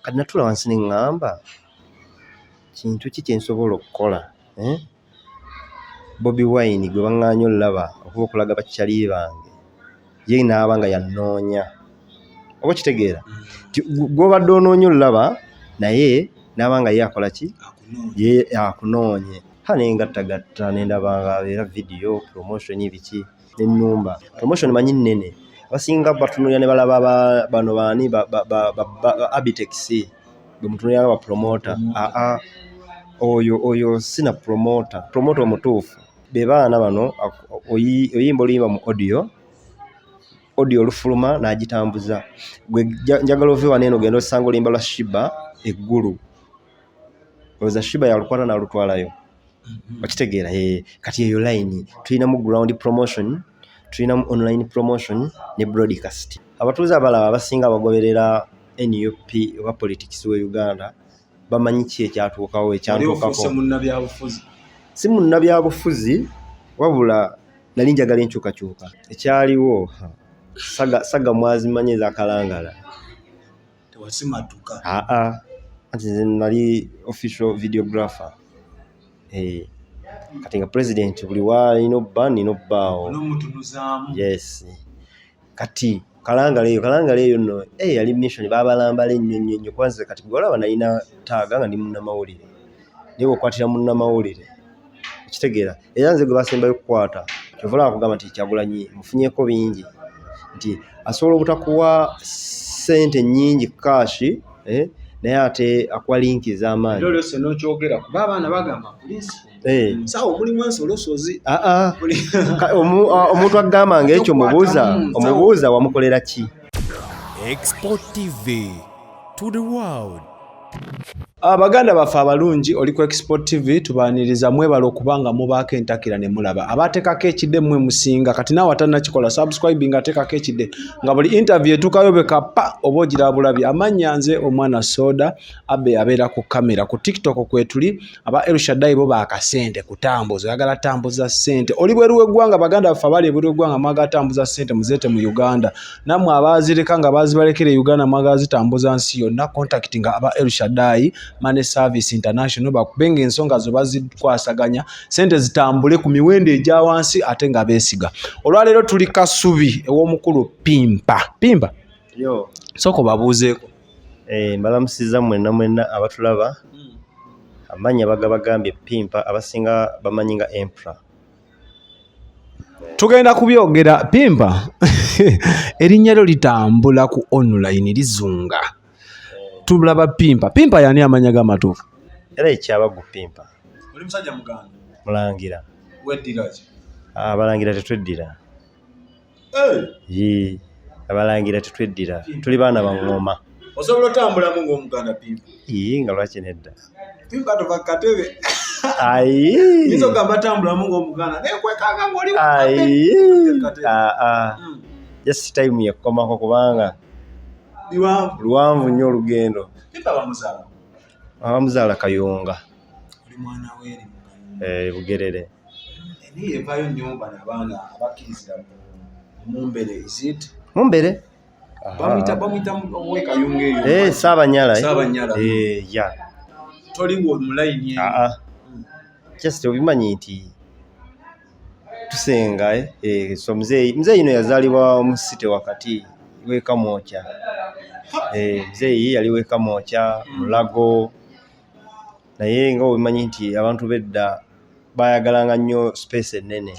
Kati natula wansi ne ŋŋamba, kintu ki kye nsobola okukola, eh? Bobi Wine gwe baŋŋaanya olaba okuba okulaga bakyali bange, ye n'aba nga yannoonya. Oba okitegeera nti gw'obadde onoonya olaba naye n'aba nga ye akola ki? Ye akunoonye. Ha, ne ngattagatta ne ndaba nga abeera video promotion biki n'ennumba. Promotion manyi nnene, abasinga batunuulira ne balaba bano baani ba Abitex bwe mutunuulira nga ba promoter. Aa, oyo sina promoter. Promoter omutuufu be baana bano, oyimba oluyimba mu audio, audio olufuluma n'agitambuza. Gwe njagala ove wano eno ogenda osanga oluyimba lwa Shiba eggulu, olowooza Shiba yalukwata n'alutwalayo? Okitegeera? Kati eyo line tulinamu ground promotion, tulinamu online promotion ne broadcast. Abatuuze abalaba abasinga abagoberera NUP oba politics we Uganda bamanyi ki ekyatuukawo, ekyantuukako. Si munnabyabufuzi, wabula nali njagala enkyukakyuka. Ekyaliwo, saga, saga mwazimanyi ezakalangala. Tewasimatuka? Aa, anti nze nali official videographer. Kati nga president buli waalina obba nina obbaawo. N'omutunuzaamu. Yes. Kati kalangala eyo nno, yali mission. Babalambala ennyo nnyo nnyo, kuba nze kati gwolaba nalina taaga nga ndi munnamawulire, naye bw'okwatira munnamawulire, okitegeera? Era nze gwe basembayo okukwata. Kyova olaba kugamba nti Kyagulanyi mufunyeeko bingi, nti asobola obutakuwa ssente nnyingi cash, naye ate akuwa link ez'amaanyi. Era olwose n'okyogera, kuba abaana bagamba poliisi nsawo mulimu ensolosozi. Aa, omuntu agamba ngaekyo mubuuza, omubuuza wamukolera ki? Export TV to the world. Abaganda baffe abalungi, oli ku Export TV, tubaaniriza. Mwebala okuba nga mubaako entakira ne mulaba abateekako ekidde, mmwe musinga. Kati naawe atannakikola, subscribing, ateekako ekidde nga buli interview etuukayo bekapa oba ogira bulabi. Amannya nze omwana Soda Abe, abeera ku kamera. Ku TikTok kwetuli. Aba Elshadai bo bakasente kutambuza. Oyagala tambuza ssente, oli bweru w'eggwanga, baganda baffe abali ebweru w'eggwanga, mwagala tambuza ssente muzeete mu Uganda, nammwe abaazireka nga bazibalekera e Uganda, mwagala zitambuza nsi yonna, contact nga aba Elshadai Money Service International, bakubenga ensonga zo bazikwasaganya, sente zitambule ku miwendo egya wansi ate nga beesiga. Olwaleero tuli Kasubi ew'omukulu Pimpa. Pimpa. Yo. Sooka obabuuzeeko. Mbalamusiza mwenna mwenna abatulaba. Amannya bagabagambye Pimpa, abasinga bamanyi nga Emperor. Tugenda kubyogera. Pimpa, erinnya lyo litambula ku online, lizunga, tulaba Pimpa. Pimpa yani amanya g'amatuufu? Era ekyabagu Pimpa. Oli musajja muganda? Mulangira. Weddira ki? Abalangira tetweddira. Ye, abalangira tetweddira, tuli baana ba ŋŋoma. Osobola otambulamu ng'omuganda, Pimpa? Ii, nga lwaki nedda? Pimpa tova ku katebe. Ayi. Yinza okugamba tambulamu ng'omuganda naye kwekanga ng'oli Ayi. Aa, just time yekukomako kubanga biwanvu. Luwanvu nnyo olugendo. Pimpa bamuzaala? Abamuzaala Kayunga. Oli mwana weeri mu Kayunga? Eh, Bugerere. Naye evaayo nnyo bano abaana abakkirizira mu Mumbere, is it? Mumbere. Bamuyita owekayunga eyo? Eh, Saabanyala, eh. Saabanyala. Eh, ya. Toliwo mu layini eyo? Aa, just obimanyi nti tusenga, eh? Eh, so muzeeyi no yazaalibwa mu city wakati w'ekamwokya. Eh, muzeeyi yali w'ekamwokya Mulago, naye nga obimanyi nti abantu b'edda bayagalanga nnyo space ennene.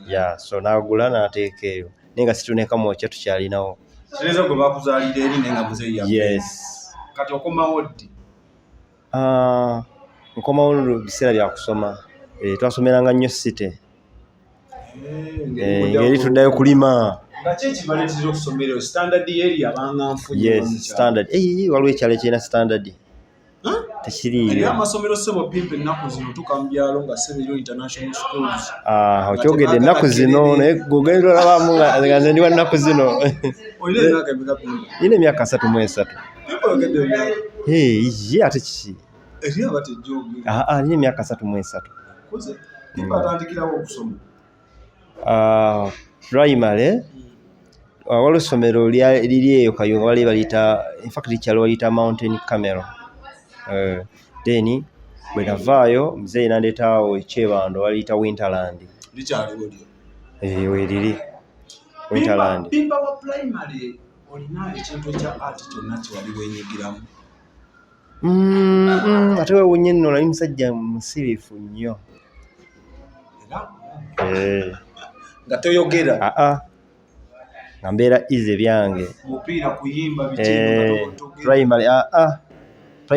Ya, so n'agula n'ateeka eyo, naye nga situne Kamwokya tukyalinawo. Kireza gwe bakuzaalira eri naye nga muzeeyi yafa? Yes. Kati okomawo ddi? Ah, nkomawo mu biseera bya kusoma. Eh, twasomeranga nnyo city. Eh, ngeri tuddayo kulima. Nga ki ekibaleetera okusomera eyo? Standard eri abanga nfu nnyo Yes. mu kyalo. Standard. Eh, waliwo ekyalo ekirina standard? Huh? Tekiriiyo. Eriyo amasomero, ssebo Pimpa, ennaku zino tuka mu byalo nga seberiyo international schools. Ah, okyogedde ennaku zino, naye gogenda olabamu nga nze ndi wa nnaku zino. Olina emyaka emeka, Pimpa? Nina emyaka 33. Pimpa, oyogedde emyaka. Eh, ye ate kiki? Eri abatejja ogera. Ah, ah, nina emyaka 33. Kuze Pimpa atandikirawo okusoma? Ah, primary. Waliwo essomero liri eyo Kayunga, bali baliyita, infact likyalo baliyita Mountain Camel. Then bwe navaayo muzeeyi nandeeta awo e Kyebando, baliyita Winterland. Likyaliwo lyo? Weeriri Winterland. Pimpa wa primary, olina ekintu ekya art kyonna kyewali wenyigiramu? Ate weewuunye nno, nali musajja musirifu nnyo. Era nga toyogera? Aa, nga mbeera easy byange. Mupiira, kuyimba, biki? Primary, aa,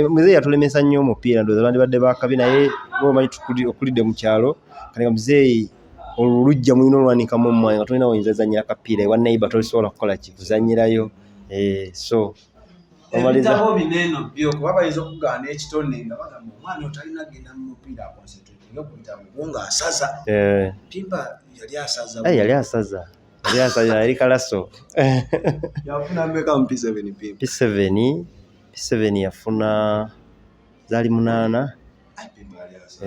muzeeyi yatulemesa nnyo omupiira. Ndowooza bandibadde bakabi, naye omanyi okulidde mu kyalo, kati nga muzeeyi olwo luggya mulina olwanikamu omumwanyi, nga tolina woyinza zanyira akapiira, ewa neighbor tolisobola kukola ki, kuzanyirayo. So ebitabo bino eno byo, kuba bayinza okugaana ekitone nga bagamba omwana otalina genda mu mupiira, aconcentratinga ku bitabo bwo ng'asaza. Pimpa yali asaza? Yali asaza, yali asaza, yali kalaso. Yafuna mmeka mu P7, Pimpa? P7, P7 yafuna zaali 8. Ai, Pimpa yali asaza.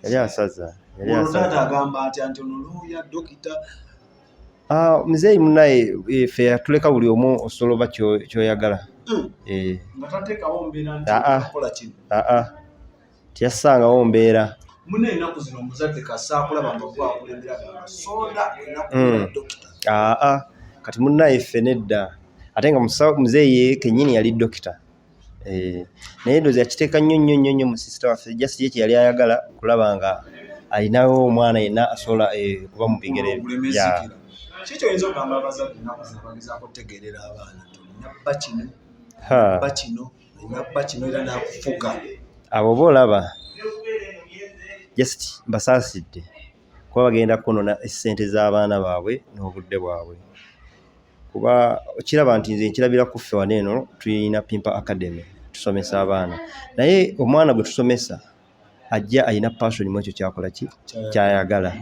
Yali asaza, yali Olwo taata asaza. agamba atya nti ono looya, dokita? Ah, muzeeyi munaye, ffe yatuleka buli omu osobola oba ky'oyagala. Nga tateekawo mbeera nti Aa. akola kino? Aa, teyassangawo mbeera. Muna ennaku zino omuzadde kasaakulaba nga gwakulembera, gamba soda olina kubeera dokita. Aa, kati munnaye ffe nedda, ate nga muzeeyi ye kennyini yali dokita. Naye ndowooza yakiteeka nnyo nnyo nnyo nnyo mu sister waffe. Just ye kye yali ayagala kulaba nga alinawo omwana yenna asobola kuba mu bigere. Gulemezikira ki kyoyinza okugamba abazadde ennaku zino bagezaako okutegeerera abaana nti olina bba kino, bba kino, olina bba kino, era n'akufuga? Abo oba olaba just mbasaasidde, kuba bagenda kwonoona essente z'abaana baabwe n'obudde bwabwe, kuba okiraba nti nze nkirabira ku ffe wano eno tulina Pimpa Academy, tusomesa abaana, naye omwana gwe tusomesa ajja alina passion mu ekyo kyakola ki kyayagala.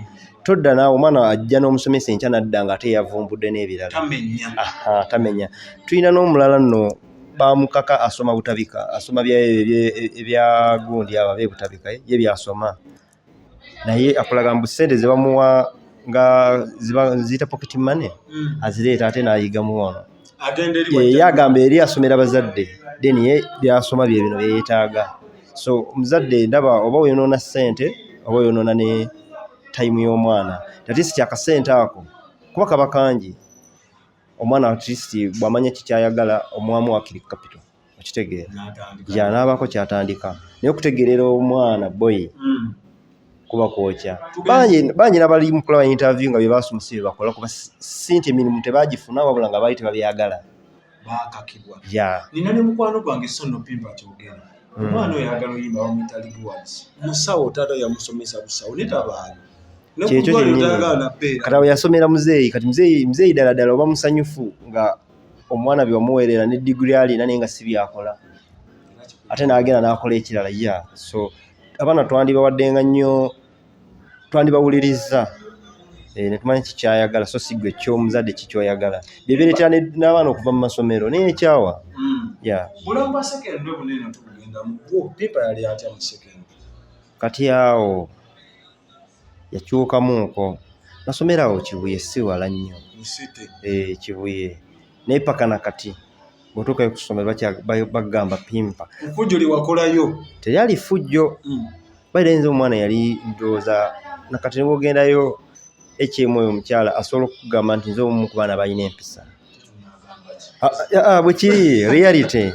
Todda naawe omwana ajja n'omusomesa enkya nadda nga ate yavumbudde n'ebirala. Tamenya. Aha, tamenya. Tulina n'omulala nno bamukaka asoma Butabika, asoma ebya gundi, abo abeebutabika ye byasoma, naye akulaga mbu ssente ze bamuwa nga ziyita pocket money, azireeta ate n'ayigamu wano. Agenda eri Ye agamba eri asomera bazadde, then ye byasoma bye bino byeyeetaaga. So omuzadde ndaba oba oyonoona ssente oba oyonoona ne time y'omwana. At least akasente ako kuba kaba kangi, omwana at least bw'amanya kikyayagala omuwamu wakiri capital, okitegeera? N'atandika. Ya, n'abaako kyatandika, naye okutegeerera omwana boy kuba kwokya. Bangi bangi n'abali mu kulaba interview nga bye baasoma si bye bakola, kuba si nti emirimu tebaagifuna, wabula nga baali tebabyagala. Baakakibwa. Ya. Nina ne mukwano gwange so nno Pimpa kyogera. Omwana oyo ayagala oyimba, bamuyita Ligwards, musawo, taata yamusomesa busawo ne tabaayo. Kyekyo kyennyini. Kati awo yasomera muzeeyi, kati muzeeyi, muzeeyi ddala ddala oba musanyufu nga omwana bye wamuweerera ne diguri alina, naye nga si byakola, ate n'agenda n'akola ekirala. Ya, so abaana twandibawaddenga nnyo, twandibawulirizza, ne tumanya kikyayagala, so si gwe ky'omuzadde kikyoyagala byebireetera n'abaana okuva mu masomero naye ekyawa. Ya. Bulamu bwa secondary bunene tubugendamu bwo, Pimpa yali atya mu secondary? Kati awo yakyukamuuko. Nasomera awo Kibuye, si wala nnyo. Mu city? Kibuye, naye paka na kati bw'otuukayo ku ssomero bagamba Pimpa. Effujjo lye wakolayo? Teryali ffujjo. Baira nze omwana yali ndowooza nakati ne bw'ogendayo HM oyo omukyala asobola okukugamba nti nze omu ku baana balina empisa. Ah, ah, bwe kiri reality,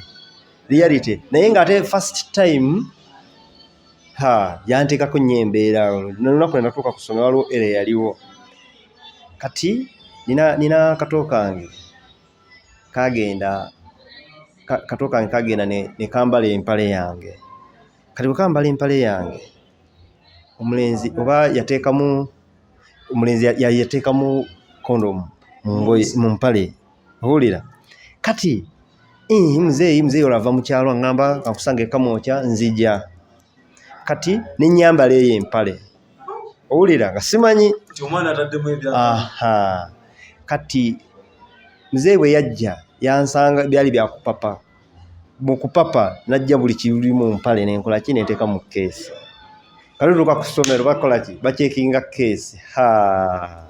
reality, naye ng'ate first time ha yanteekako nnyo embeera. Nolunaku lwe natuuka ku ssomero waliwo era eyaliwo. Kati nina kato kange kagenda kato kange kagenda ne kambala empale yange. Kati bwe kambala empale yange, omulenzi oba yateekamu, omulenzi yateekamu kondomu mu ngoye, mu mpale, owulira? Kati muzeeyi, muzeeyi olwo ava mu kyalo, aŋŋamba akusanga ekamwokya, nzija kati ne nnyambala eyo empale, owulira, nga simanyi nti omwana ataddemu ebya. Aha, kati muzeeyi bwe yajja yansanga byali byakupapa, mu kupapa najja buli kiri mu mpale nenkola ki, nenteeka mu keesi. Kati tutuuka ku ssomero bakola ki, bacheckinga keesi. Ha.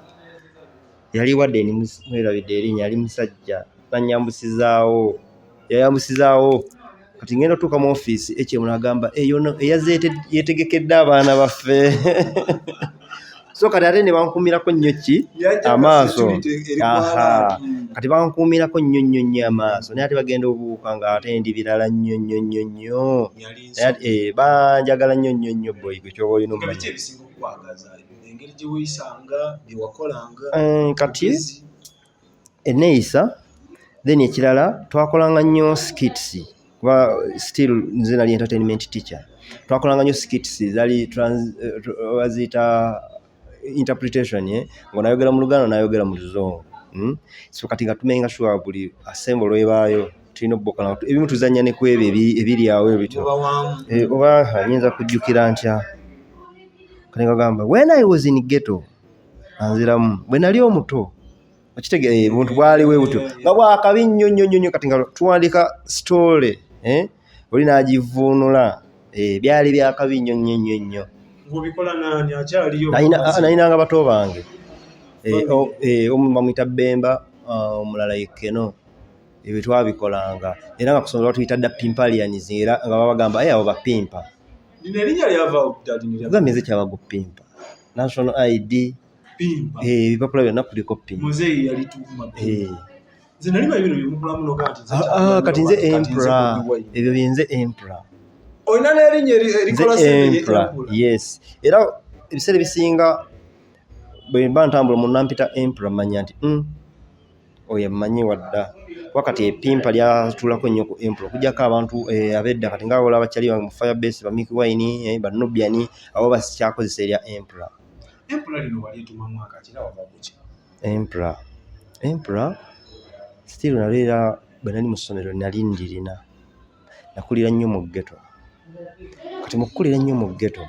Yali warden, mwerabidde erinnya, yali musajja, nanyambusizaawo, yayambusizaawo. Kati ngenda otuuka mu ofiisi, HM n'agamba eyo no eyazze yetegekedde abaana baffe. So kati ate ne bankuumirako nnyo ki amaaso. Aha. Kati bankuumirako nnyo nnyo nnyo amaaso, naye ate bagenda obuuka nga ate ndi birala nnyo nnyo nnyo nnyo. Naye ate, banjagala nnyo nnyo nnyo, boy, gwe kyoba olina Nga biki omumanya. ebisinga okukwagaza? Engeri gye weeyisanga, bye wakolanga? Kati enneeyisa, then ekirala twakolanga nnyo skits, kuba still nze nali entertainment teacher. Twakolanga nnyo skits, zaali baziyita interpretation, eh? Ng'onayogera mu Luganda, n'ayogera mu Luzungu, So kati nga tumenga sure buli assembly lwebaayo tulina obbokola ebimu, tuzannya ne ku ebyo ebiri awo ebityo. Mubawamu. Oba nyinza kujjukira ntya, kati nga gamba, "When I was in ghetto," anziramu, "Bwe nali omuto." Okitegeera, obuntu bwaliwo butyo nga bwakabi nnyo nnyo nnyo nnyo. Kati nga tuwandika story, eh? Oli n'agivuunula, byali byakabi nnyo nnyo nnyo nnyo. Ng'obikola naani? Akyaliyo? Nalinanga bato bange. Omu bamuyita Bemba, omulala ye Keno. Ebyo twabikolanga era nga kusomero batuyita dda Pimpalians, era nga babagamba, "Abo bapimpa." Lino erinnya lyava ddala lino lya Kugambye nze kyabago Pimpa, national ID. Pimpa. Ebipapula byonna kuliko Pimpa. Muzeeyi yalituuma? Nze nali manyi bino byemukolamu noga nti nze Ah, ah, kati nze kati nze Emperor. Bobi Wine. Ebyo byenze Emperor. Olina n'erinnya Nze erikola sente? Emperor, yes. Era ebiseera ebisinga bwe mba ntambula, omuntu nampita Emperor, manya nti oyo mmanyi wadda, kuba kati epimpa lyatuulako nnyo ku Emperor, okuggyako abantu ab'edda. Kati nga olaba bakyali bange mu Firebase, ba Mikie Wine, ba Nubian, abo bakyakozesa erya Emperor. Emperor lino walituuma mwaka ki era wava kuki? Emperor, Emperor still nalwo era bwe nali mu ssomero nali ndirina. Nakulira nnyo mu ghetto. Kati mu kukulira ennyo mu ghetto,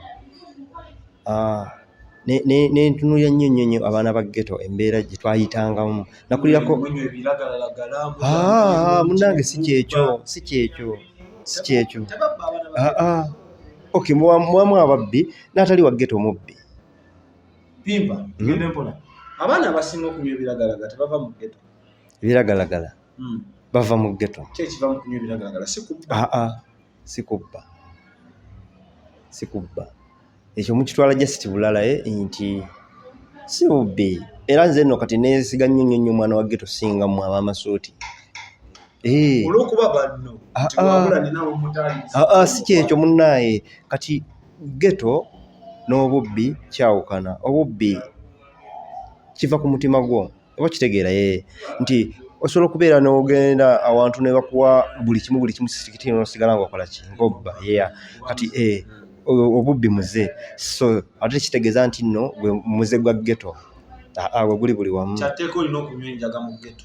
ne ntunuulira nnyo nnyo nnyo abaana ba ghetto, embeera gye twayitangamu. Nakulirako Munywa ebiragalalagala? Ah, munnange, si kyekyo, si kyekyo, si kyekyo. Tebabba abaana ba Ah, ah. Okay, mubamu ababbi, n'atali wa ghetto mubbi. Pimpa, tugende mpola. Abaana abasinga okunywa ebiragalagala tebava mu ghetto. Ebiragalagala bava mu ghetto. Ki ekiva mu kunywa ebiragalagala? Si kubba? Ah, ah, si kubba, si kubba. Ekyo mukitwala just bulala, nti si bubbi. Era nze nno kati neesiga nnyo nnyo nnyo omwana wa ghetto singa mmwe ab'amasuuti. Olw'okuba banno Ah, nti ah. wabula nina wemutandise. Ah, ah, si kyekyo munnaaye. Kati ghetto n'obubbi kyawukana. Obubbi kiva ku mutima gwo, oba kitegeera ye nti osobola okubeera n'ogenda awantu ne bakuwa buli kimu, buli kimu sitikiti, n'osigala ng'okola ki, ng'obba. Yeah. Kati obubbi muze, so ate tekitegeeza nti nno gwe muze gwa ghetto. Ah, ah, gwe guli buli wamu. Kyatteeka olina okunywa enjaga mu ghetto?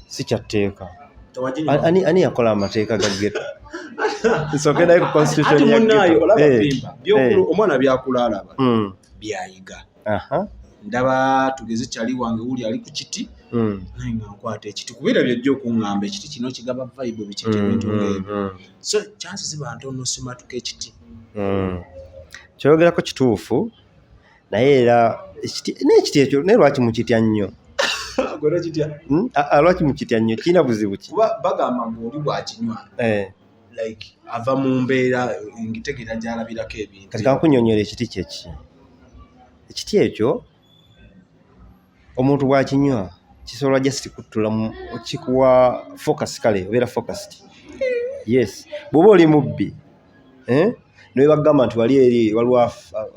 Si kyatteeka. Tewaginywa? Ani yakola amateeka ga ghetto? Nsooke naye ku constitution Ati ya munnaayo ghetto. olaba Pimpa, omwana byakula alaba, byayiga. Ndaba tugeze kyali wange wuli ali ku kiti, naye nga nkwata ekiti, kubeera byojja okuŋŋamba ekiti kino kigaba vibe, biki, ebintu ng'ebyo. So chance ziba ntono simatuka ekiti. Kyoyogerako kituufu, naye era ekiti n'ekiti ekyo, naye lwaki mukitya nnyo? Gwe kitya? Hmm? Ah, ah, lwaki mukitya nnyo? Kirina buzibu ki? Kuba bagamba mbu oli bw'akinywa, like ava mu mbeera ngitegeera gy'alabirako ebintu. Kati kankunyonyola ekiti kyeki. Ekiti ekyo omuntu bw'akinywa kisobola just kuttula kikuwa focus, kale obeera focused. Yes, bw'oba oli mubbi, eh? Ne bagamba nti wali eri waliwo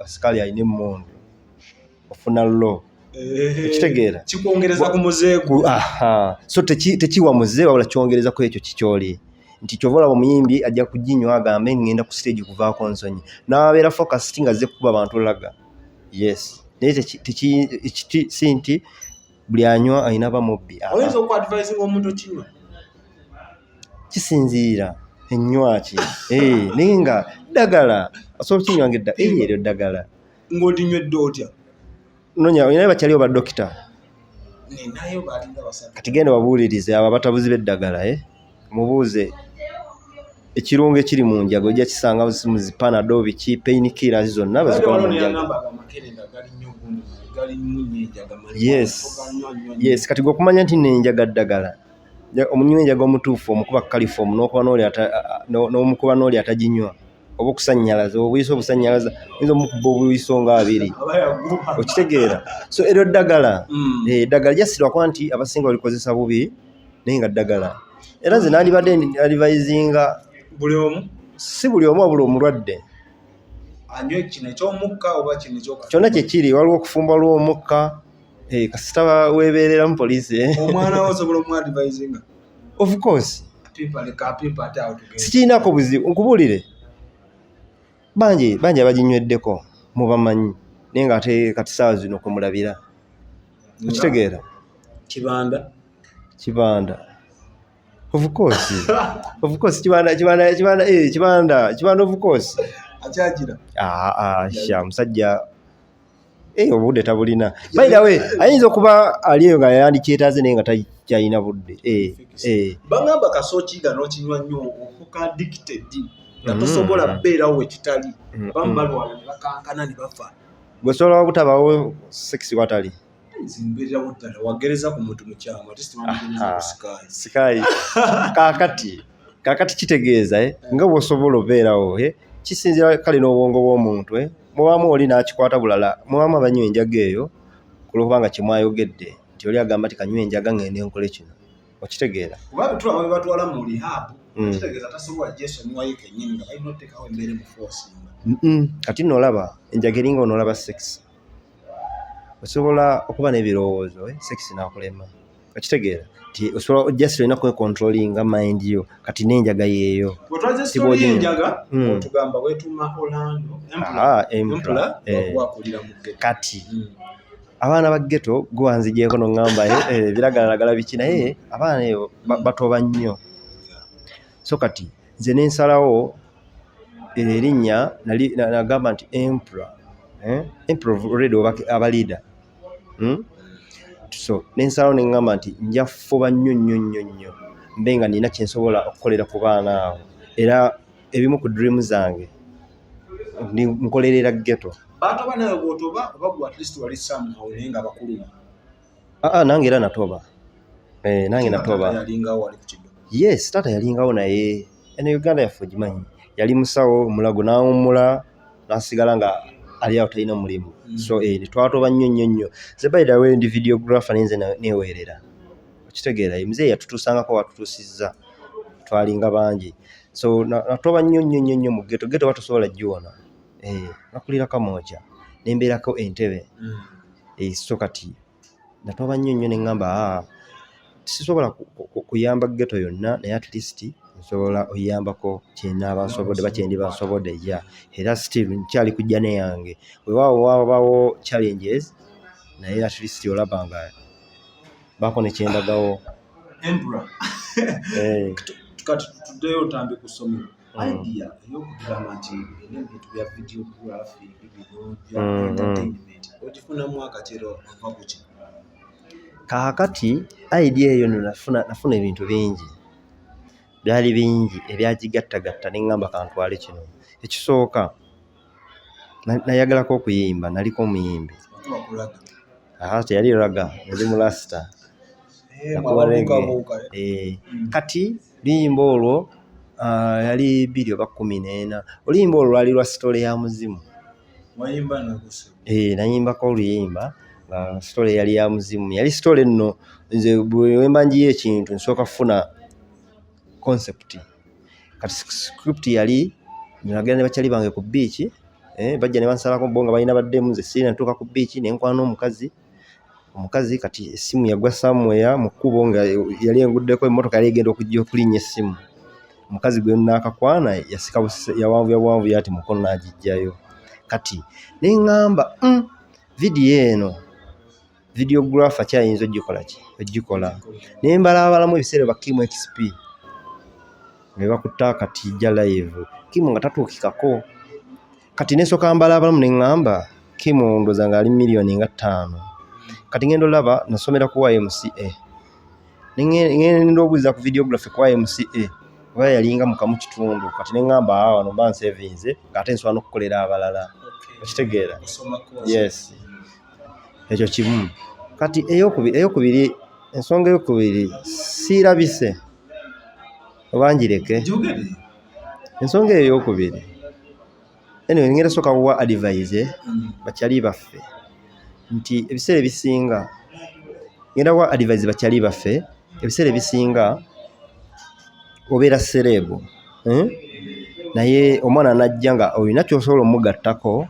asikaali alina emmundu, ofuna lo. Okitegeera? Kikwongereza ku muzeegu. Aha. So tekiwa muze, wabula kyongerezako ekyo kikyoli nti kyova olaba omuyimbi ajja kuginywa agambe ngenda ku stage kuvaako nsonyi, n'abeera focused nga azze kukuba abantu laga. Yes, naye ekiti si nti buli anywa alina ba mubbi. Aha. Oyinza okuadvisinga omuntu okinywa? Kisinziira ennywa ki. Naye nga ddagala osobola okinywa nga eryo ddagala. Ng'olinywedde otya? Nonya olinayo bakyaliwo ba dokita? Ninayo, balinga basatu. Kati genda babuulirize abo abatabuzi b'eddagala, eh? Mubuuze. Ekirungo ekiri mu njaga ojja kisanga mu zi Panadol, biki, pain killers zonna bazikola mu njaga. Yes, kati gwe okumanya nti nenjaga ddagala, omunywi w'enjaga omutuufu omukuba caliform n'omukuba n'oli ataginywa oba okusannyalaza obuyiso obusannyalaza oyinza omukuba obuyiso nga abiri, okitegeera? So eryo ddagala. Eddagala just lwakuba nti abasinga balikozesa bubi, naye nga ddagala. Era nze nandibadde advisinga buli omu. Si buli omu, wabula omulwadde. Anywe kino ekyomukka oba kino ekyoka? Kyonna kyekiri, waliwo okufumba, waliwo omukka, kasita weebeereramu poliisi, eh. Omwana wo osobola omuadvisinga? Of course. Pimpa, leka pimpa, ate awo tugende. Sikirinako buzibu, nkubuulire, bangi bangi abaginyweddeko mubamanyi, naye nga ate kati saawa zino kwemulabira, okitegeera? Kibanda. Kibanda, of course, of course, Kibanda, Kibanda, Kibanda, Kibanda, Kibanda, of course. Akyagira? Ah, ah, sha musajja, obudde tabulina. By the way, ayinza okuba ali eyo nga yandikyetaaze, naye nga takyalina budde. Bagamba kasookiga n'okinywa nnyo ofuuka addicted, nga tosobola kubeerawo wekitali. Abamu balwala ne bakankana ne bafa. Gwe sobola obutabawo sex watali? Nze mbeererawo ddala. Wagereza ku muntu mukyama, ate sibamugereza ku sikayi. Sikayi. Kaakati kitegeeza, nga bw'osobola obeerawo, kisinziira kale n'obwongo bw'omuntu, Mubaamu oli n'akikwata bulala, mubaamu abanywa enjaga eyo kulwokubanga kyemwayogedde nti oli agamba nti kanywa enjaga ngende nkole kino, okitegeera? Kuba bitulaba bebatwala mu rehab. Kitegeeza tasobola jesonyiwayo kennyini, nga balina oteekawo embeera emuforcinga. Kati nno olaba enjaga eringa onoolaba sex, osobola okuba n'ebirowoozo, sex n'akulema, okitegeera nti osobola just olina kwecontrollinga mind yo. Kati n'enjaga yeeyo. Bwetwaze Ti story bw'oginywa. y'enjaga, otugamba weetuma Orlando Ah, Emperor. Emperor, wakulira mu ghetto. Kati abaana ba ghetto, gwe wanzigyeko noŋŋamba, biragalalagala biki, naye abaana eyo batoba nnyo. So kati nze nensalawo erinnya nali nagamba nti Emperor, Emperor already aba leader, So nensalawo neŋŋamba nti nja kufuba nnyo nnyo nnyo nnyo mbe nga nina kyensobola okukolera ku baana abo, era ebimu ku dream zange nkolerera ghetto. Batoba nawe bw'otoba, oba gwe at least wali somehow naye nga bakuluma? Ah, ah, nange era natoba, nange natoba. Yalingawo wali ku kiddo? Yes, taata yalingawo, naye eno Uganda yaffe ogimanyi, yali musawo omulago n'awummula n'asigala nga ali awo talina mulimu. So twatoba nnyo nnyo nnyo. Nze by the way ndi videographer, naye nze neeweerera, okitegeera? Muzeeyi yatutuusangako watutuusizza, twalinga bangi. So natoba nnyo nnyo nnyo nnyo mu ghetto. Ghetto batosobola giwona. Nakulira Kamwokya, nembeerako Entebe. So kati natoba nnyo nnyo ne ŋŋamba, aa, sisobola kuyamba ghetto yonna, naye at least nsobola oyambako kyenaaba nsobodde oba kyendiba nsobodde. Ya, era still nkyali ku journey yange. Weewaawo wabawo challenges, naye at least olaba nga baako ne kyendagawo. Emperor. Kati tuddeyo otambi ku ssomero. Idea ey'okugamba nti era ebintu bya videography bibino bya entertainment ogifunamu akatero ova ku ki? Kaakati idea eyo nno nafuna ebintu bingi, byali bingi ebyagigattagatta ne ŋŋamba kantwale kino. Ekisooka, nayagalako okuyimba, naliko omuyimbi. Okuba kulaga? Aa, teyali ragga, nali mu rasta. Nakuba reggae. Mwababuukabuuka. Kati luyimba olwo, yali 2014, oluyimba olwo lwali lwa story ya muzimu. Wayimba naguse? Nayimbako oluyimba nga story yali ya muzimu. Yali story nno nze bwe mba njiye ekintu nsooka kufuna concept. Kati script yali nagenda ne bakyali bange ku beach, bajja ne bansalako bo nga balina baddemu, nze sirina. Ntuuka ku beach ne nkwana omukazi. Omukazi kati essimu yagwa somewhere mu kkubo nga yali enguddeko, emmotoka yali egenda okujja okulinnya essimu. Omukazi gwe naakakwana yasika yawanvuya buwanvuya ati mukono n'agiggyayo. Kati ne ŋŋamba, vidiyo eno videographer kyayinza ogikola ki ogikola?" Ne mbalaabalamu ebiseera ba Kim XP ne bakutta akati jja live, Kim nga tatuukikako. Kati ne nsooka mbalaabalamu ne ŋŋamba Kim ndowooza ng'ali miliyoni nga 5. Kati ngenda olaba nasomera ku YMCA, ne ngenda obuuza ku videography ku YMCA. Oba yalinga mukamu kitundu kati ne ŋŋamba awa wano mba nsevinze ng'ate nsobola n'okukolera abalala. Okitegeera? Yes, ekyo kimu. Kati eyokubiri, ensonga eyokubiri siirabise oba ngireke? Ensonga eyo eyokubiri, anyway, ngenda sooka kuwa advise bakyali baffe nti ebiseera ebisinga, ngenda kuwa advise bakyali baffe, ebiseera ebisinga obeera celeb, eh? Naye omwana najja nga olina ky'osobola omugattako,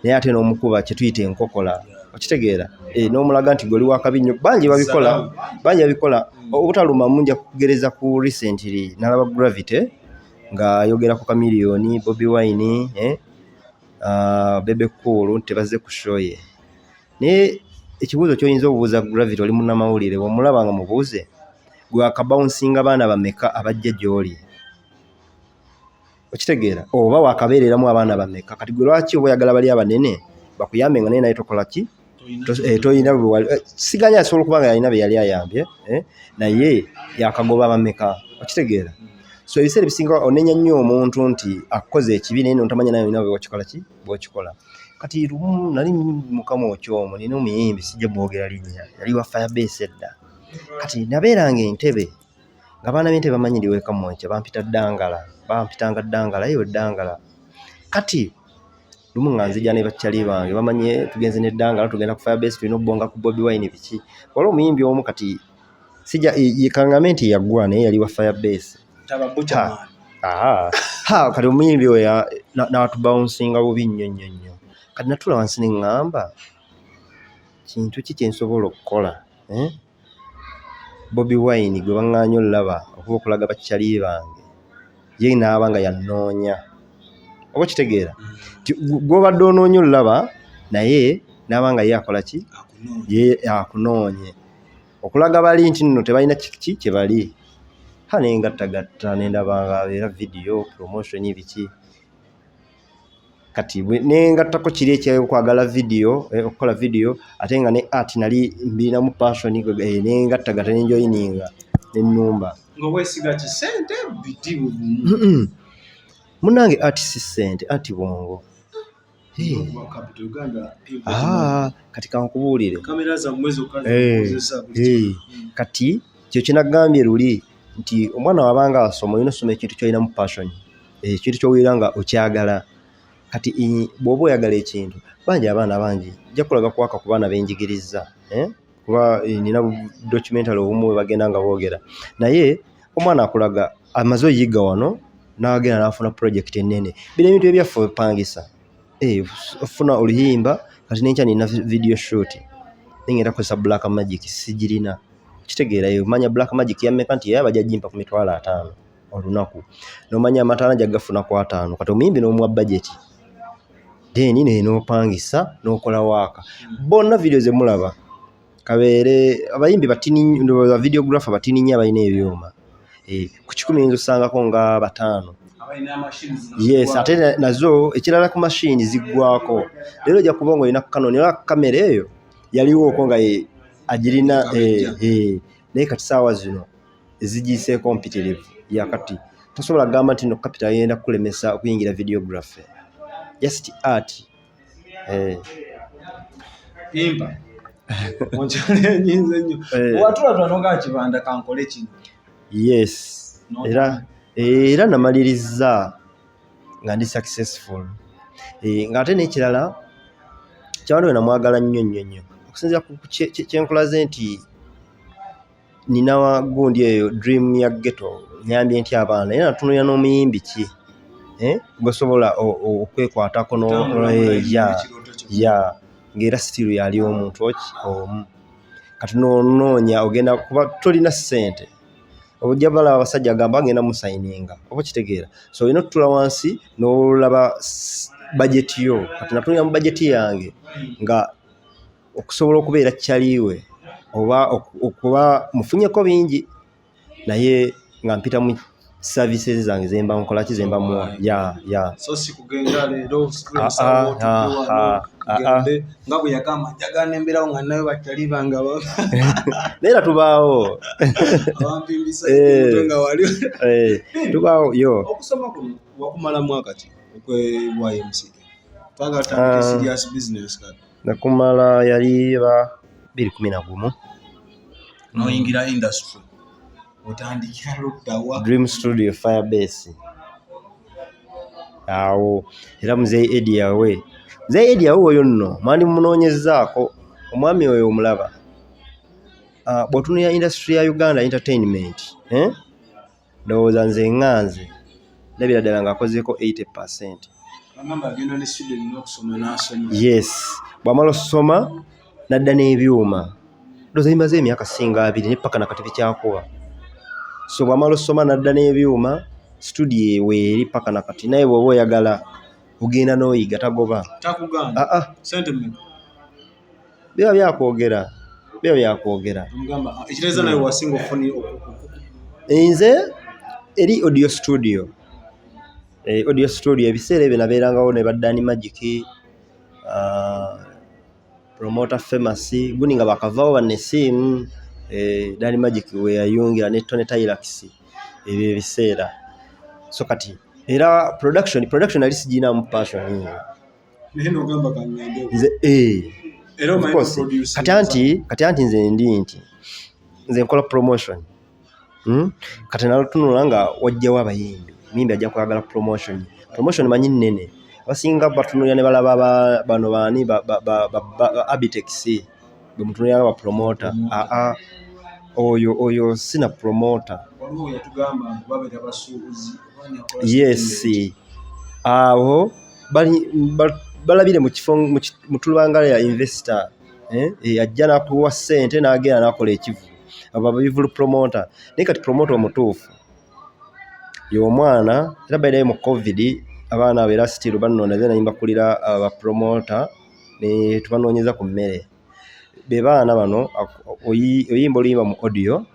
naye ate n'omukuba kye tuyita enkokola. Okitegeera? N'omulaga nti gwe oli wakabi nnyo. Bangi babikola, bangi babikola obutalumamu. Nja kugereza ku recently nalaba Gravity ng'ayogera ku Chameleone, Bobi Wine, eh? Bebe Cool nti tebazze ku show ye. Naye ekibuuzo ky'oyinza obuuza Gravity, oli munnamawulire, bw'omulaba nga mubuuze, gwe akabawunsinga baana bameka abajja gy'oli? Okitegeera? Oba wakabeereramu abaana bameka? Kati gwe lwaki oba oyagala bali abanene bakuyambe nga naye tokola ki? Toyina bwe wali siganya asobola okuba nga yalina be yali ayambye, naye yakagoba bameka? Okitegeera? So ebiseera ebisinga onenya nnyo omuntu nti akukoze ekibi, naye notamanya naye olina bwekikola ki bwekikola. Kati lumu nali mukama okyomu nina omuyimbi, sijja mwogera linnya, yali wa Firebase edda. Kati nabeeranga Entebe ng'abaana b'Entebe bamanyi ndi w'e Kamwokya, bampita Ddangala, bampitanga Ddangala, eyo Ddangala. Kati lumu nga nzija ne bakyali bange, bamanye tugenze ne Ddangala, tugenda ku Firebase, tulina obbonga ku Bobi Wine biki. Waliwo omuyimbi omu, kati sijja kaŋŋambe nti yaggwa, naye yali wa Firebase. Ha, kati omuyimbi oyo n'atubawunsinga bubi nnyo nnyo nnyo. Kati natuula wansi ne ŋŋamba, kintu ki kye nsobola okukola, eh? Bobi Wine gwe baŋŋaanye olaba okuba okulaga bakyali bange, ye n'aba nga yannoonya? Oba okitegeera nti gw'obadde onoonya olaba naye n'aba nga ye akola ki? Ye akunoonye okulaga bali nti nno tebalina kiki kye bali. Ha, ne ngattagatta ne ndaba nga era video promotion biki. Kati ne ngattako kiri ekyokwagala video, okukola video, ate nga ne art nali mbirinamu passion, ne ngattagatta ne njoyininga ne nnumba. Nga weesiga ki, ssente biti buvumu? Munnange, art si ssente, art bwongo. Ah, kati kankubuulire. Kamera zammwe zokka zemukozesa. Kati kyo kyenagambye luli nti omwana wabanga asoma, olina osoma ekintu kyolinamu passion, ekintu kyowulira nga okyagala. Kati bw'oba oyagala ekintu, bangi, abaana bangi, nja kulaga kwaka ku baana benjigiriza, eh? Kuba nina documentary obumu bwe bagenda nga boogera, naye omwana akulaga amaze oyiga wano n'agenda n'afuna project ennene. Bino ebintu ebyaffe opangisa, ofuna oluyimba, kati nenkya nina video shoot, naye ngenda kukozesa Black Magic, sigirina. Kitegeera? Omanya Black Magic yammeka? Nti ye bajja gimpa ku 50,000 olunaku, n'omanya amataala nja gafuna ku 50. Kati omuyimbi n'omuwa budget, then n'opangisa n'okola waaka. Bonna video ze mulaba, kabeere abayimbi batini, ndowooza videographer batini nnyo abalina ebyuma. Ku 100 oyinza osangako nga bataano. Yes, ate nazo ekirala ku mashini ziggwako. Leero ojja kuba nga olina Canon oba kamera eyo yaliwooko nga agirina, naye kati saawa zino ezigiiseeko mpitirivu. Yakati tosobola kugamba nti no capital agenda kukulemesa okuyingira videography, just art. Pimpa onkyalenyinze nnyo. Watula nogaa kibanda kankole kino. Yes, era namaliriza nga ndi successful. Ng'ate n'ekirala, kyabano we namwagala nnyo nnyo nnyo okusinziira ku kyenkulaze nti nina gundi eyo dream ya ghetto, nyambye nti abaana, era natunuulira n'omuyimbi ki gwesobola okwekwatako ya ng'era still yali omuntu oki omu. Kati nonoonya ogenda kuba tolina ssente, ojja balaba abasajja agamba ngenda musayininga, oba okitegeera? So olina okutula wansi n'olaba bajeti yo. Kati natunulira mu bajeti yange nga okusobola okubeera kyaliwe oba okuba mufunyeko bingi, naye nga mpita mu Services zange zemba nkola ki, zemba muwa, ya. So si kugenda leero Ah, ah, ah, ah, ah. tugende nga bwe yagamba, njagala nemberawo nga nayo bakyali bange Naye era tubaawo. abampimbisa Eh. omutwe nga wali. Eh, tubaawo yo. Okusoma kuno wakumala mwaka ki okwe YMCA? Twagala tutandike Ah. serious business kati. Nakumala yali ba 2011. Noyingira industry otandikira luddawa? Dream Studio Firebase awo. Era muzeeyi Edi yawe, muzeeyi Edi yawe oyo nno mwandi munoonyezaako omwami oyo omulaba. Ah, bw'otunulira industry ya Uganda entertainment, eh? Ndowooza nze ŋŋanze ndabira ddala ng'akozeeko 80. Bagamba agenda ne Sweden n'okusoma n'asoma. Yes, bw'amala okusoma n'adda n'ebyuma. Ndowooza bimaze emyaka singa 20 ne paka nakati bikyakuba. So bw'amala okusoma n'adda n'ebyuma, studio weeri paka nakati. Naye bw'oba oyagala ogenda n'oyiga, tagoba. Takugamba? Aa. Sente mmeka? Biba byakwogera, biba byakwogera. Omugamba, ah, ekitegeeza nawe wasinga okufuni Nze eri audio studio. Eh, audio studio ebiseera ebyo nabeerangawo ne ba Dani Magic, promoter famous gundi nga bakavaawo banesiimu, eh, Dani Magic we yayungira ne Tony Tylax ebyo ebiseera. So kati era production nali sigiinaamu passion. Naye nogamba kangende. Nze, eh, era of omanyi course. produce. Kati anti nze ndi nti nze nkola promotion, Kati nalutunula nga wajjawo abayimbi, muyimbi ajja kwagala promotion. Promotion manyi nnene, abasinga batunulira ne balaba bano baani ba Abitex bwe mutunulira nga ba promoter. Aa, oyo sina promoter. Waliwo yatugamba mbu babeera basuubuzi oba ani akola Yes. statement. Abo balabire mu kifo mu tulubanga ya investor, eh, eh, ajja n'akuwa ssente n'agenda n'akola ekivu, abo ababivulu promoter. Naye kati promoter omutuufu y'omwana. Era by the way mu COVID abaana abo era still bannonda, nze nali mbakulira aba promoter ne tubanoonyeza ku mmere. Be baana bano oyimba oluyimba mu audio,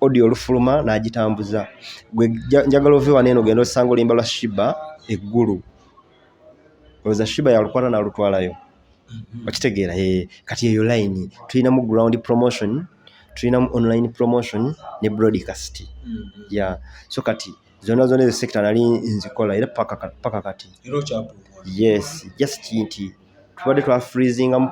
audio olufuluma n'agitambuza. Gwe njagala ove wano eno ogenda osanga oluyimba lwa Shiba eggulu, olowooza Shiba yalukwata n'alutwalayo? Okitegeera? Eh, kati eyo line tulinamu ground promotion, tulinamu online promotion ne broadcast. Yeah, so kati zonna zonna ezo sector nali nzikola era paka kati. Era okyapromote? Yes, just nti tubadde twa freezingamu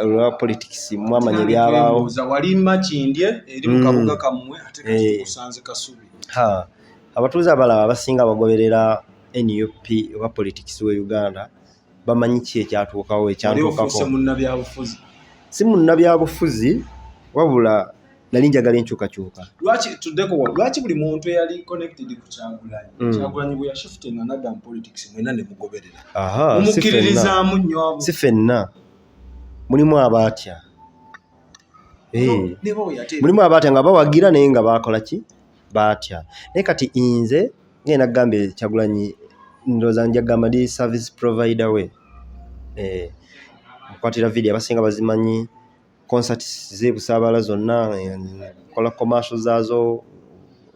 olwa politics, mwamanya ebyabaawo. Mbuuza, wali Makindye eri mu kabuga kammwe, ate kati tukusanze Kasubi. Ha, abatuuze abalala abasinga abagoberera NUP oba politics we Uganda bamanyi ki ekyatuukawo. Wali Ekyantuukako. ofuuse munnabyabufuzi? Si munnabyabufuzi, wabula nali njagala enkyukakyuka. Lwaki tuddeko wano, lwaki buli muntu eyali connected ku Kyagulanyi, Kyagulanyi bwe yashiftinga nadda mu politics, mwena ne mugoberera? Aha, si ffenna. Mumukkiririzaamu nnyo abo? Si ffenna, mulimu abaatya. Eh. Ne bawe ate Mulimu abaatya nga bawagira naye nga bakola ki, baatya. Naye kati nze ngenda kugamba, Kyagulanyi ndowooza nja kugamba ndi service provider we. Eh, nkwatira video abasinga bazimanyi, concert z'ebusaabala zonna, eh, nkola commercial zaazo,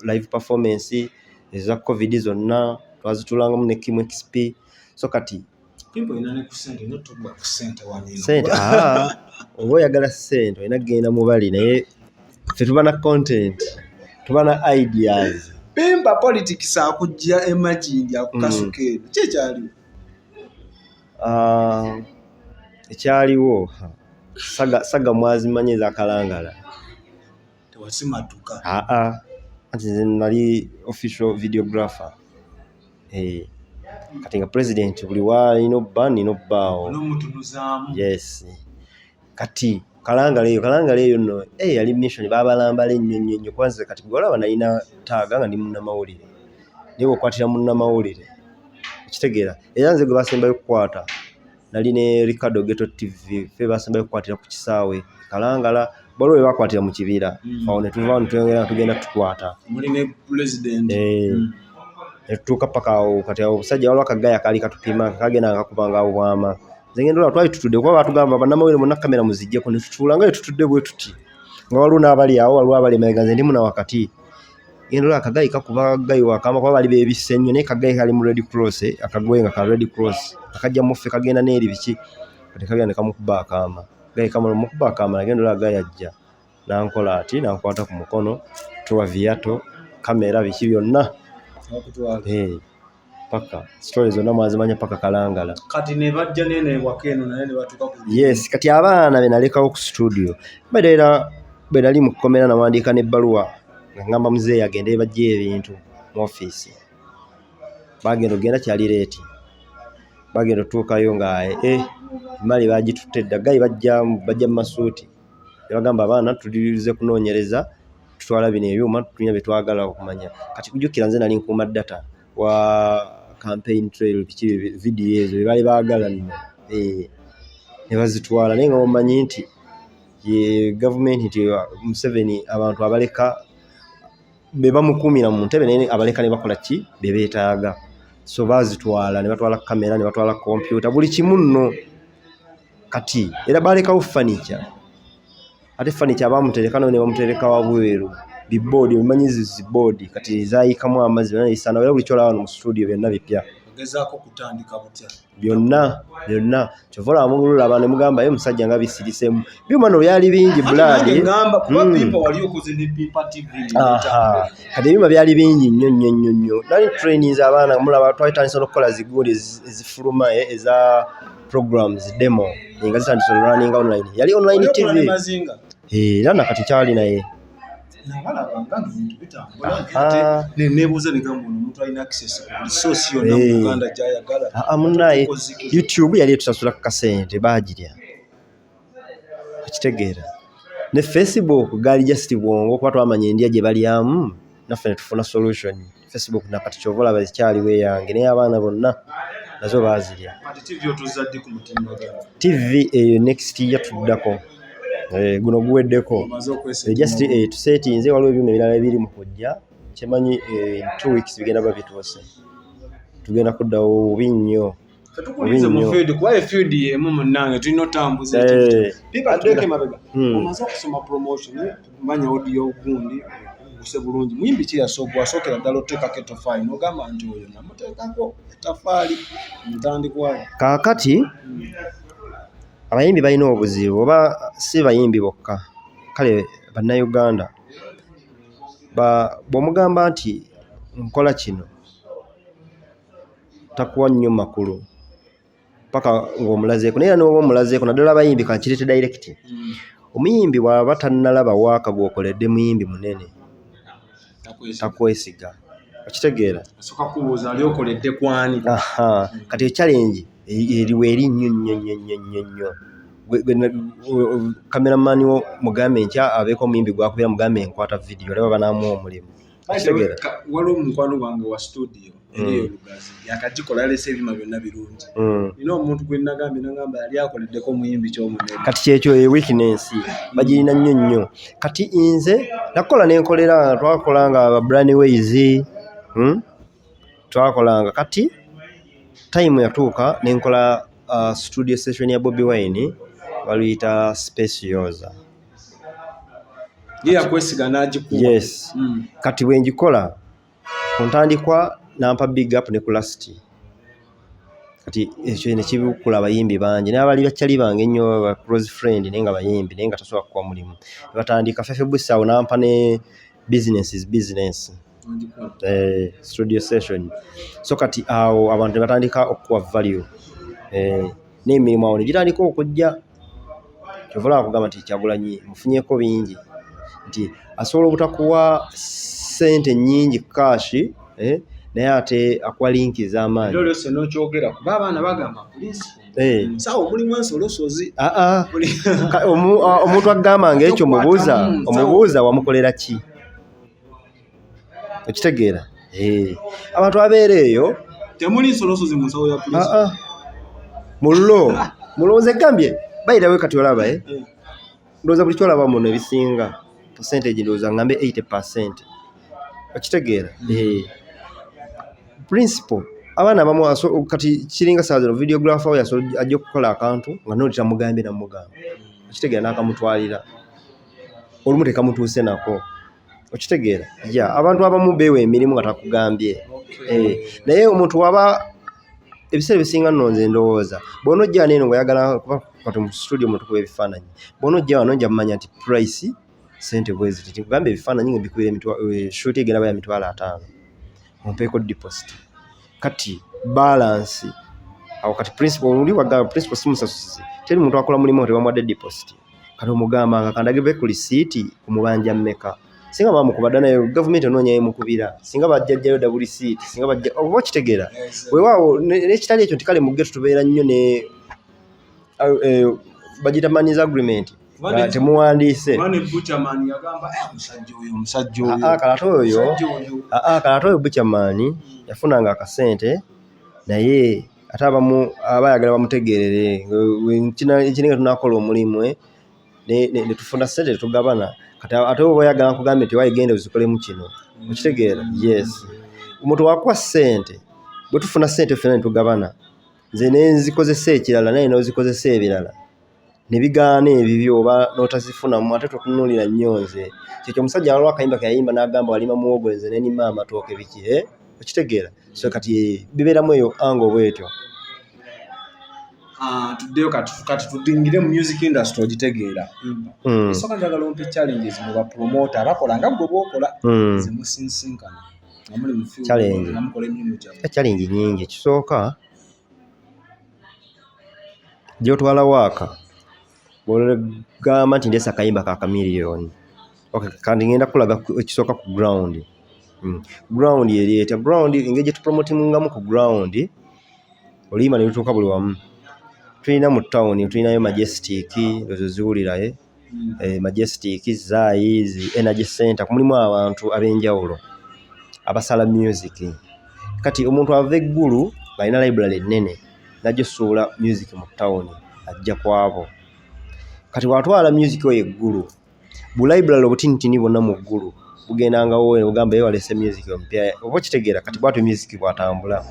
live performance eza COVID zonna twazitulangamu ne Kim XP. So kati Pimpa olina ne ku ssente, olina otubba ku ssente wano eno. Sente, aa, oba oyagala sente olina kugenda mu bali, naye ffe tuba na content, tuba na ideas. Pimpa, politics akujja emagindi akukasuka eno, ki ekyaliwo? Ah, ekyaliwo, ha, saga mwazimanyi ezakalangala. Tewasimatuka? Aa, anti nze nali official videographer. Eh, kati nga president buli waalina obba nina obbaawo. N'omutunuzaamu. Yes, kati kalangala eyo nno, eh, yali mission babalambala ennyo nnyo nnyo. Kuba nze kati gwolaba nalina taaga nga ndi munnamawulire, naye bw'okwatira munnamawulire okitegeera. Era nze gwe basembayo okukwata nali ne Ricardo Ghetto TV, ffe basembayo okukwatira ku kisaawe Kalangala. Waliwo we bakwatira mu kibira, awo ne tuvaawo ne tweyongera nga tugenda tukwata. Muli ne president. Eh, ne tutuuka paka awo. Kati awo obusajja waliwo akagaya kaali katupima, kagenda nga kakubanga awo bwama. Nze ngenda olaba twali tutudde, kuba batugamba bannamawulire monna kamera muziggyeko, ne tutuula nga tutudde bwe tuti, nga waliwo n'abali awo, waliwo abali emabega, nze ndi muna wakati. Genda olaba aka guy kakuba guy wakama, kuba bali beebisse nnyo, naye ka guy kali mu Red Cross, akagoye nga ka Red Cross, akajja muffe kagenda n'eri biki. Kati kagenda ne kamukuba akaama. Guy kamala omukuba akaama, nagenda olaba guy ajja nankola ati, nankwata ku mukono, tuwa viato, kamera, biki byonna. Bakutwala. Paka story zonna mwazimanya paka Kalangala. Kati ne bajja nene ewaka eno naye ne batuuka ku Yes, kati abaana be nalekawo ku studio baera bwe nali mu kkomera, nawandiika n'ebbaluwa nga ngamba muzeeyi agende bajje ebintu mu ofiisi. Bagenda okugenda kyali late, bagenda otuukayo nga emmali bagitutte dda. Guy bajja mu masuuti ne bagamba abaana, "Tulize kunoonyereza, tutwala bino ebyuma, tulina bye twagala okumanya." Kati kujjukira nze nali nkuuma data wa campaign trail, biki, video ezo bye baali baagala nno, ne bazitwala. Naye nga omanyi nti ye gavumenti nti Museveni abantu abaleka be bamukuumira mu ntebe, naye abaleka ne bakola ki bye beetaaga. So baazitwala, ne batwala kamera, ne batwala kompyuta, buli kimu nno. Kati era balekawo furniture, ate furniture abamutereka nayo ne bamutereka wabweru. Biboodi obimanyi, ziboodi kati zaayikamu amazzi, byonna nebisaanawo. Era buli kyolaba wano mu studio byonna bipya. Ogezaako kutandika butya? Byonna byonna, kyova olaba mululaba ne mugamba ye musajja nga bisirisemu. Byuma no byali bingi bulaadi. Ngamba kuba Pimpa wali okoze ne Pimpa TV. Aha. Kati ebyuma byali bingi nnyo nnyo nnyo nnyo. Nali trainings abaana, mulaba twali tandise n'okukola zigundi ezifuluma, eza programs demo nga zitandise running online, yali online Oli okola ne TV. Mazinga. Era nakati kyali naye. Nabalaba nga ebintu bitambula. Aha. Ate nebuuza negamba, ono omuntu alina access ku buli source yonna mu Uganda gy'ayagala. Aa, munnaye. Tukoziki? YouTube yali etusasula ku kasente, baagirya, okitegeera? Ne Facebook gaali just bwongo, kuba twamanya endya gye balyamu, naffe ne tufuna solution. Facebook nakati kyova olaba zikyaliwo eyange, naye abaana bonna nazo baazirya. Kati TV otuzza ddi ku mutimbagano? TV eyo next year tuddako. Guno guweddeko. Omaze okwesa? Just tusetinze, waliwo ebyuma ebirala ebiri mu kujja. Kyemanyi in 2 weeks bigenda ba bituuse, tugenda kuddawo bubi nnyo. Tetukulinze mu Nnyo. field, kuba efield yemu munnange tulina otambuza ekintu. Pipa, tuddeko emabega. Omaze okusoma promotion, manya audio gundi oguse bulungi. Muyimbi ki yasooka wasookera ddala oteekako etofaali n'ogamba nti oyo namuteekako etafaali ntandikwayo? Kaakati abayimbi balina obuzibu, oba si bayimbi bokka, kale Bannayuganda bw'omugamba nti nkola kino, takuwa nnyo makulu paka ng'omulazeeko. Naye era n'oba omulazeeko, naddala abayimbi, kankireete direct, omuyimbi bw'aba tannalaba waaka gw'okoledde muyimbi munene, takwesiga, okitegeera? Asooka kubuuza ali okoledde kwani. Aha, kati echallenge eriwo eri nnyo nnyo nnyo nnyo nnyo nnyo. Cameraman wo mugambe nkya abeeko omuyimbi gwakubira, mugambe enkwata video, olaba banaamuwa omulimu, okitegeera? Waliwo omukwano gwange wa studio eri Olugazi, yakagikola, yalese ebyuma byonna birungi. Nina omuntu gwe nagambye, nagamba yali akoleddeko omuyimbi kyomunene. Kati kyekyo, e weakness bagirina nnyo nnyo. Kati nze nakola nenkolera, twakola nga Brand Ways, Twakolanga. Kati time yatuuka nenkola studio session ya Bobi Wine, baluyita Space Yoza. Ye yakwesiga n'agikuwa? Yes. Kati bwe ngikola ku ntandikwa nampa big up, ne ku last. Kati ekyo ne kibukula abayimbi bangi n'abali bakyali bange ennyo, ba close friend, naye nga bayimbi, naye nga tasobola kukuwa mulimu. Batandika Fefe Busi awo nampa ne Business is Business. N'ogikola. Studio session. So kati awo abantu ne batandika okukuwa value, n'emirimu awo ne gitandika okujja. Kyova olaba kugamba nti Kyagulanyi mufunyeeko bingi, nti asobola obutakuwa ssente nnyingi cash, naye ate akuwa link ez'amaanyi. Era olwose n'okyogera kuba abaana bagamba principal nsawo mulimu ensolosozi. Ah, ah. Omuntu agamba ngaekyo mubuuza, Tokwatamu nsawo. omubuuza wamukolera ki, okitegeera? Abantu abeera eyo. Temuli nsolosozi mu nsawo ya principal. Ah, ah. Mullo mulowooza egambye bayirawe. Kati olaba, eh? Ndowooza buli kyolaba muno ebisinga percentage, ndowooza ngambe 80%, okitegeera? Principal abaana abamu kati kiringa saa zino videographer we ajja okukola akantu nga noli tamugambye, namugamba, okitegeera, n'akamutwalira, olumu tekamutuuse nako. Okitegeera? Ya, abantu abamu beewa emirimu nga takugambye. Naye omuntu waba ebiseera ebisinga nno nze ndowooza bw'onojja wano eno ng'oyagala, kuba kati mu studio mutukuba ebifaananyi, bw'onojja wano nja mumanya nti price sente bwe ziti, nkugamba ebifaananyi nga mbikubira shoot egenda ba ya 50,000, ompeeko deposit, kati balance awo. Kati principal oli wagamba principal simusasuzi, teri muntu akola mulimu nga tebamuwadde deposit. Kati omugamba nga kandagebe ku risiiti kumubanja mmeka, singa bamukuba dda, naye gavumenti onoonya emukubira, singa bajjajjayo dda risiiti, singa bajja oba okitegeera. Weewaawo n'ekitali ekyo nti kale mu ghetto tubeera nnyo ne bagiyita monies agreement nga temuwandiise. Kuba ne Buchaman yagamba, "Eh, omusajja oyo, omusajja oyo." Aa, kale ate oyo Omusajja oyo. Aa, kale ate oyo Buchaman yafunanga akasente, naye ate abamu aba ayagala bamutegeerere. Ekininga tunakola omulimu ne tufuna sente tetugabana. Kati ate oba oyagala nkugambe nti wayi genda ozikolemu kino, okitegeera? Yes, omuntu wakuwa sente, bwe tufuna sente ffena ne tugabana, nze ne nzikozesa ekirala, naye n'ozikozesa ebirala ne bigaana ebibyo oba n'otazifunamu, ate totunuulira nnyo. Nze kyekyo omusajja waliwo akayimba ke yayimba n'agamba walima muwogo nze ne nima amatooke biki, eh? Okitegeera? So kati bibeeramu eyo ango bwetyo. Ah, tuddeyo kati tudingire mu music industry, ogitegeera. Esooka njagala ompe challenges mu bapromota abakola nga gwe bwokola zemusinsinkana nga muli mu field, Challenge. nga mukola emirimu gyammwe. Challenge nyingi. Ekisooka, gyotwala waaka bwogamba nti ndeese akayimba ka Chameleone. Okay, kandi ngenda kulaga ekisooka ku ground. Ground eri etya? Ground engeri gye tupromotingamu ku ground, oluyimba ne lutuuka buli wamu. Tulina mu town, tulinayo Majestic, ezo ziwulira, eh? Majestic, Zai, zi Energy Center, mulimu abantu ab'enjawulo abasala music. Kati omuntu ava eggulu ng'alina library ennene najja osuula music mu town, ajja kwabo. Kati bw'atwala music oyo eggulu, bu library obutinitini bwonna mu ggulu bugendangawo bugamba ye waleese music omupya, oba okitegeera? Kati bw'atyo music bw'atambula.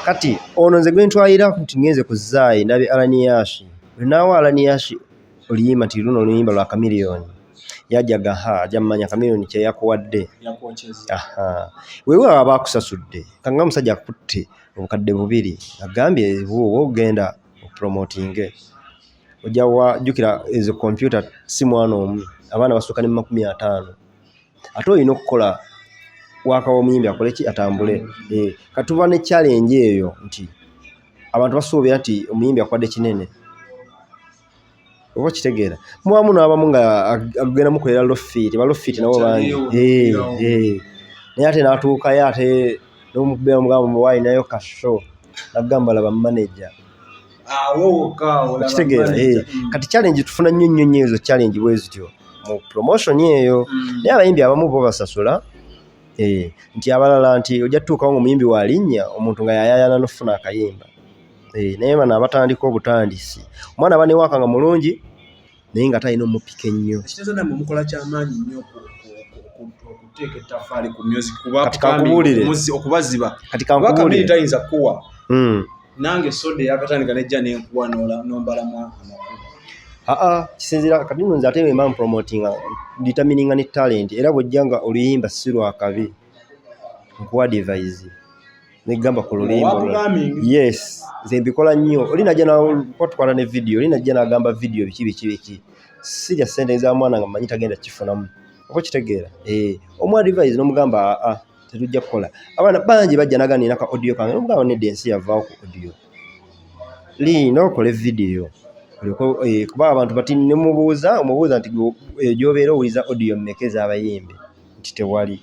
Kati ono nze gwe ntwalira nti ngenze ku Zai ndabye Alan Yash, bwe naawa Alan Yash oluyimba nti luno oluyimba lwa Chameleone, yajjaga ha ajja mmanya Chameleone kye yakuwadde. Yakwokyeza. Aha, weewaawo aba akusasudde kanga omusajja akutte 2000, agambye bw'oba ogenda opromotinge ojja wa jjukira ezo kompyuta si mwana omu, abaana basukka ne mu 50, ate olina okukola waaka w'omuyimbi akole ki, atambule. Kati tuba ne challenge eyo nti abantu basuubira nti omuyimbi akuwadde kinene, oba okitegeera? Mubamu n'abamu nga agenda mukolera lofit, balofit nabo bangi. Naye ate n'atuukayo ate n'omukubira mugamba waalinayo kasho, nagamba laba manager. Awo wokka olaba Okitegeera? manager. Kati challenge tufuna nnyo nnyo nnyo, ezo challenge bwe zityo mu promotion eyo. Naye abayimbi abamu bo basasula, nti abalala nti ojja tutuukawo ng'omuyimbi walinnya omuntu nga yayaayana n'okufuna akayimba. Naye bano abatandika obutandisi, omwana aba ne waaka nga mulungi naye nga talina omupika ennyo. Ekitegeeza nammwe mukola kyamaanyi nnyo okuteeka ettaffaali ku music kuba Kati kankubuulire. Okubaziba. Kati Kuba Kamili kankubuulire. tayinza kuwa nange soda eyakatandika nejja nenkuwa nombalamu amakulu. Aa, kisinziira. Kati nno nze ate bwe mba promotinga determininga ne talent, era bw'ojja nga oluyimba si lwa kabi, nkuwa advice negamba ku luyimba olulala. Upcoming. Yes, nze mbikola nnyo. Oli najja kwatwala ne video, oli najja n'agamba video biki biki biki, sirya ssente za mwana nga mmanyi tagenda kifunamu, oba okitegeera? Omu advice n'omugamba aa tetujja kukola. Abaana bangi bajja naga nina ka audio kange, n'omugamba nedda, ensi yavaawo ku audio, linda okole video olyoke kuba abantu bati nemubuuza omubuuza nti gy'obeera owuliza audio mmeka ez'abayimbi, nti tewali,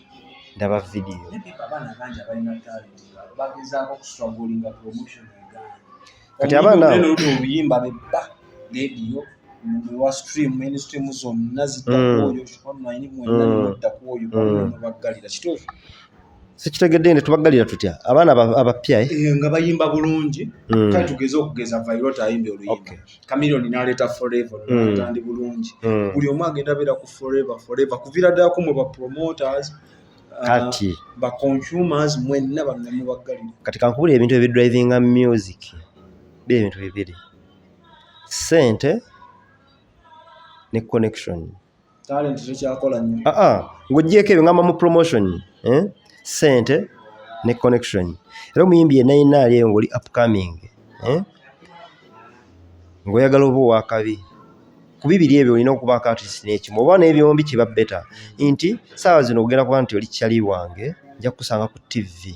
ndaba video. Naye people, abaana bangi abalina talent nga bagezaako okustrugglinga, promotion egaana. Kati abaana abo- Oludda oluyimba bebba radio wa stream, mainstream zonna zidda ku oyo, online mwenna nemudda ku oyo, mubaggalira. Kituufu? Sikitegedde nti tubaggalira tutya abaana abapya, eh? Nga bayimba bulungi. Kale tugeze okugeza Vyroota ayimbye oluyimba, Chameleone n'aleeta Forever, n'atandi bulungi. Buli omu agenda abeera ku Forever, Forever, kuviira ddala ku mwe ba promoters, Kati ba consumers mwenna bano nemubaggalira. Kati kankubulira ebintu ebidrivinga music biri ebintu bibiri, ssente ne connection. Talent tekyakola nnyo. Aa, ng'ogyeko ebyo ngamba mu promotion, eh? Sente ne connection. Era omuyimbi yenna yenna ali eyo ng'oli upcoming, eh? Ng'oyagala oba owakabi, ku bibiri ebyo olina okubaako at least n'ekimu oba n'ebyombi kiba better, nti saawa zino ogenda kuba nti oli kyali wange, nja kukusanga ku TV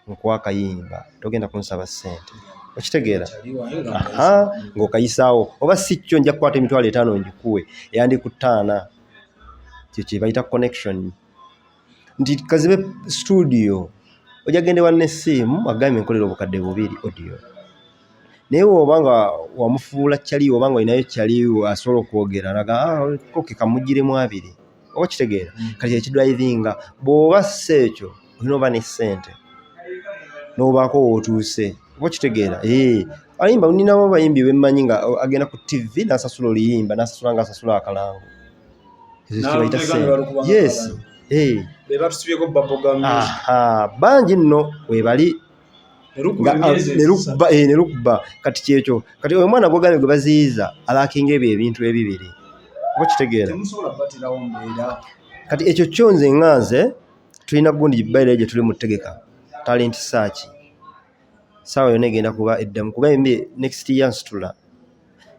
nkuwa akayimba, togenda kunsaba ssente, okitegeera? Aha, ng'okayisaawo, oba si kyo nja kukwata 50,000 ngikuwe eyandi ku ttaana. Kyo kye bayita connection, nti kazibe studio ojja gende wa nesiimu agambye nkolera 2000 audio, naye woba nga wamufuula kyaliwo oba nga olinayo kyaliwo asobola okwogera naga, "Ah, okay, kamugiremu abiri," oba kitegeera? Kati ekidrivinga bw'oba si ekyo, olina oba ne ssente n'obaako wootuuse, oba kitegeera? Eh, ayimba ninawo abayimbi bemmanyi nga agenda ku TV n'asasula oluyimba, n'asasula nga asasula akalango. Ekyo kye bayita N'aluteeka ne ssente. balukuba nga Yes. akalango. Eh. Be batusibyeko bubblegum music. Aha, bangi nno webali. Ne lukuba nga emyezi ne lukuba, ne lukuba. Kati kyekyo, kati oyo omwana gwogambye gwe baziyiza alackinga ebyo ebintu ebibiri, oba kitegeera? Temusobola kubaterawo mbeera. Kati ekyo kyo nze nga nze tulina gundi baire gye tuli mu ttegeka talent search, saawa yonna egenda kuba eddamu kuba embi next year nsitula,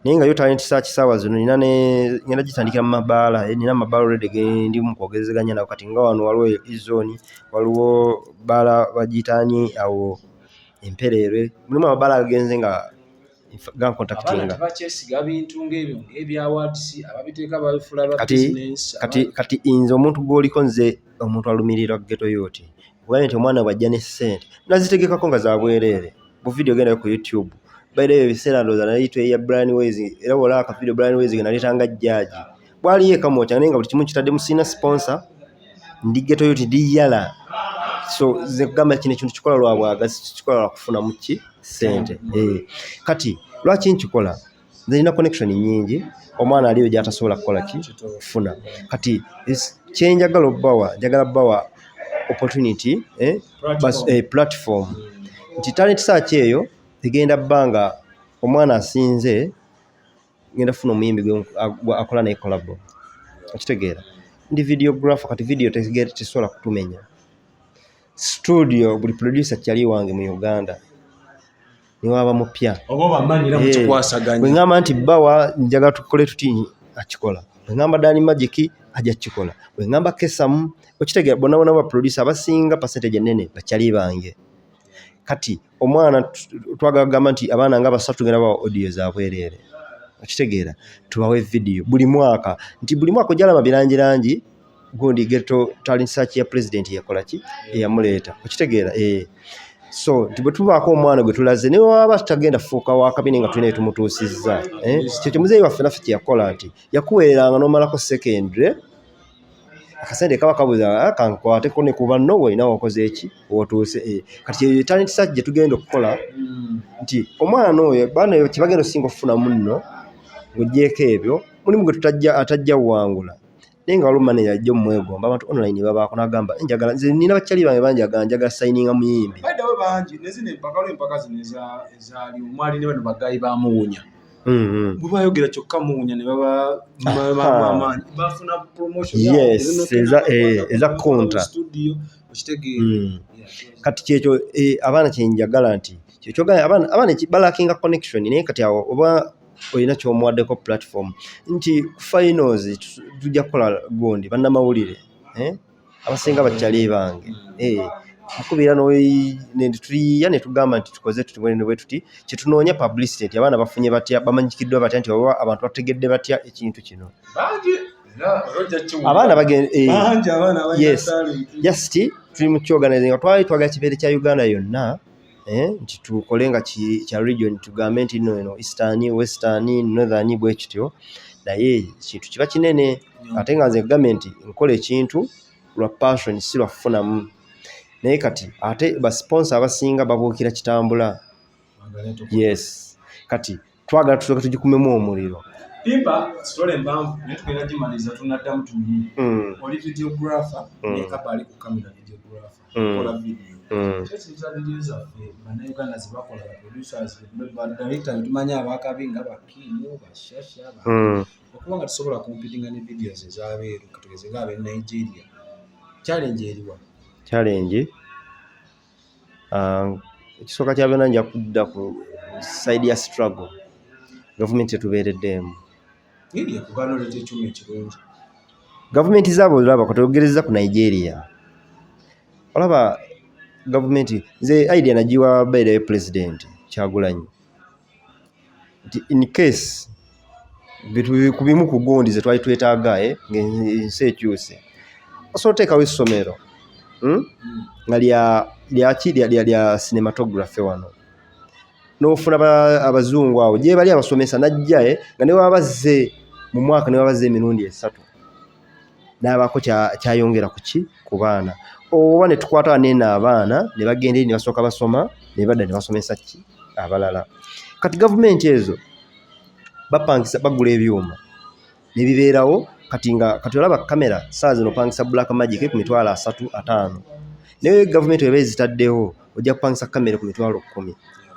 naye nga yo talent search saawa zino nina ne ngenda gitandikira mu mabaala, nina amabaala already gendi mu kwogezeganya nabo. Kati nga wano waliwo Ezone, waliwo bbaala bagiyitaani awo Empereerwe, mulimu amabaala agenze nga Abaana gancontactinga. tebakyesiga bintu ng'ebyo ng'ebya awards, ababiteeka babifula ba Kati business. Kati nze omuntu gw'oliko, nze omuntu alumirirwa ghetto youth, ogambye nti omwana bw'ajja ne ssente nazitegekako nga za bwereere, bu video gendayo ku YouTube baire ebiseera ndowooza nali tweya Brian Ways, era bw'olaba aka video Brian Ways ge naleetanga jjaaji bwaliyo ekamwokya, naye nga buli kimu kitaddemu, sirina sponsor, ndi ghetto youth, ndi yala. So nze kugamba kino ekintu kikola lwa bwagazi, kikola lwa kufunamu ki ssente. Eh, kati lwaki nkikola? Nze nina connection nnyingi omwana aliyo gy'atasobola kukola ki kufuna. Kati kyenjagala obbawa, njagala bbawa opportunity, eh, bas, platform nti talent search eyo egenda bba nga omwana asinze ngenda kufuna omuyimbi gwe akola naye collabo, okitegeera? Ndi videographer, kati video tesobola kutumenya. Studio, buli producer kyali wange mu Uganda niwaba mupya oba obamanyira Eh, mukikwasaganya. Bwe ŋŋamba nti bawa njagala tukole tuti, akikola. Bwe ŋŋamba Dani Magic, ajja kukikola. Bwe ŋŋamba Kesamu, okitegeera? Bonna bonna ba producer abasinga percentage ennene bakyali bange. Kati omwana twagala kugamba nti abaana nga basatu tugenda bawa audio za bwereere, okitegeera? Tubawe video buli mwaka, nti buli mwaka ojja birangirangi gundi ghetto talent search ya president yakola ki eyamuleeta, okitegeera? Eh. So nti bwe tubaako omwana gwe tulaze, ne waba tutagenda fuuka wakabi, naye nga tulina etumutuusizza, eh? Kyekyo muzeeyi waffe naffe kye yakola, nti yakuweereranga n'omalako secondary, akasente kaba kabuza, "Ah, kankwateko ne kuba nno olina wakoze eki wotuuse." Eh. Kati eyo talent search gye tugenda okukola, nti omwana oyo baana kyebagenda okusinga okufunamu nno, ng'oggyeeko ebyo, mulimu gwe tutajja atajja wangula, naye nga waliwo manager ajja omwegomba. Abantu online babaako n'agamba, njagala nze nina bakyali bange banjagala, njagala sayininga muyimbi. By the way, bangi nezino empaka, waliwo empaka zino ezaaliwo, mwali ne bano bagayi bamuwunya. Bwe bayogera kyokka muwunya ne baba amaanyi, bafuna promotion. Yes, eza counter. Studio, okitegeera? Kati kyekyo, abaana kyenjagala nti kyekyo abaana balackinga connection, naye kati awo oba olina kyomuwaddeko platform nti ku finals tujja kukola gundi bannamawulire, eh? Abasinga bakyali bange, mukubira tuliya ne tugamba nti tukoze tuti bwe ne bwe tuti, kyetunoonya publicity nti abaana bafunye batya, bamanyikiddwa batya, nti oba abantu bategedde batya ekintu kino. Bangi era ojja kiwulira. Abaana bagenda, Bangi abaana balina Yes. talent. Just tuli mu kyorganizinga, twali twagala kibeere kya Uganda yonna, nti tukole nga kya region, tugambe nti no eno eastern, western, northern, bwe kityo, naye kintu kiba kinene. Ate nga nze gambye nti nkola ekintu lwa passion, si lwa kufunamu, naye kati ate ba sponsor abasinga babuukira kitambula. Yes, kati twagala tusooke tugikumemu omuliro. Pimpa story empanvu, naye tugenda gimaliriza, tunaddamu tunyumye. Oli videographer, naye Kapa ali ku camera, videographer, kola video. Kyekiyita vidiyo zaffe bannayuganda zebakola, baproducers, badirector betumanyi abakabi nga bakimu bashasha, okuba nga tusobola competinga ne videos ezabeeru, katugeze nga ab'e Nigeria. Challenge eriwa? Challenge, ekisooka kya byonna, nja kudda ku side ya struggle. Gavumenti tetubeereddeemu. Ngeri yakugaana oleeta ekyuma ekirungi. Gavumenti zaabwe, olaba katogereza ku Nigeria, olaba gavumenti, nze idea nagiwa by President Kyagulanyi nti in case ku bimu ku gundi ze twali twetaaga, ng'ensi ekyuse, osobola oteekawo essomero, Nga lyaki lya cinematography wano, n'ofuna abazungu awo gye bali abasomesa, najja nga ne baba bazze mu mwaka, ne baba bazze emirundi 3, n'abaako kyayongera ku ki ku baana, oba ne tukwata neeno abaana ne bagenda eri ne basooka basoma ne badda ne basomesa ki abalala. Kati gavumenti ezo bapangisa, bagula ebyuma ne bibeerawo. Kati nga kati olaba kamera saa zino opangisa Black Magic ku 350,000, naye gavumenti weba ezitaddewo ojja kupangisa kamera ku 10,000.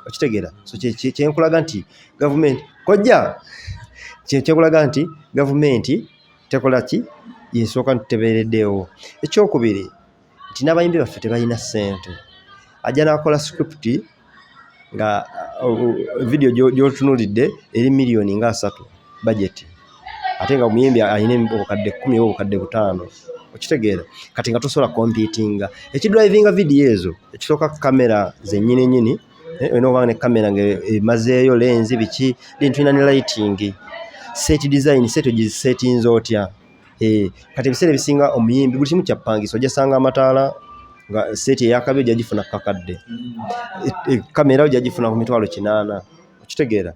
Okitegeera? So kyenkulaga nti gavumenti kojja, kyenkulaga nti gavumenti tekola ki, yesooka nti tebeereddeewo. Ekyokubiri nti n'abayimbi baffe tebalina ssente. Ajja n'akola script nga video gy'otunuulidde eri miliyoni nga 30 budget, ate nga omuyimbi alina 10,000 oba 5,000. Okitegeera? Kati nga tosobola competinga. Ekidrivinga video ezo, ekisooka kamera zennyini nyini, olina okuba ne kamera nga emazeeyo lens biki, then tulina ne lighting, set design, set ogisetinze otya? Kati ebiseera ebisinga omuyimbi buli kimu kyapangisa. Ojja sanga amataala nga set eyakabi ojja gifuna kakadde, kamera ojja gifuna ku 800,000. Okitegeera?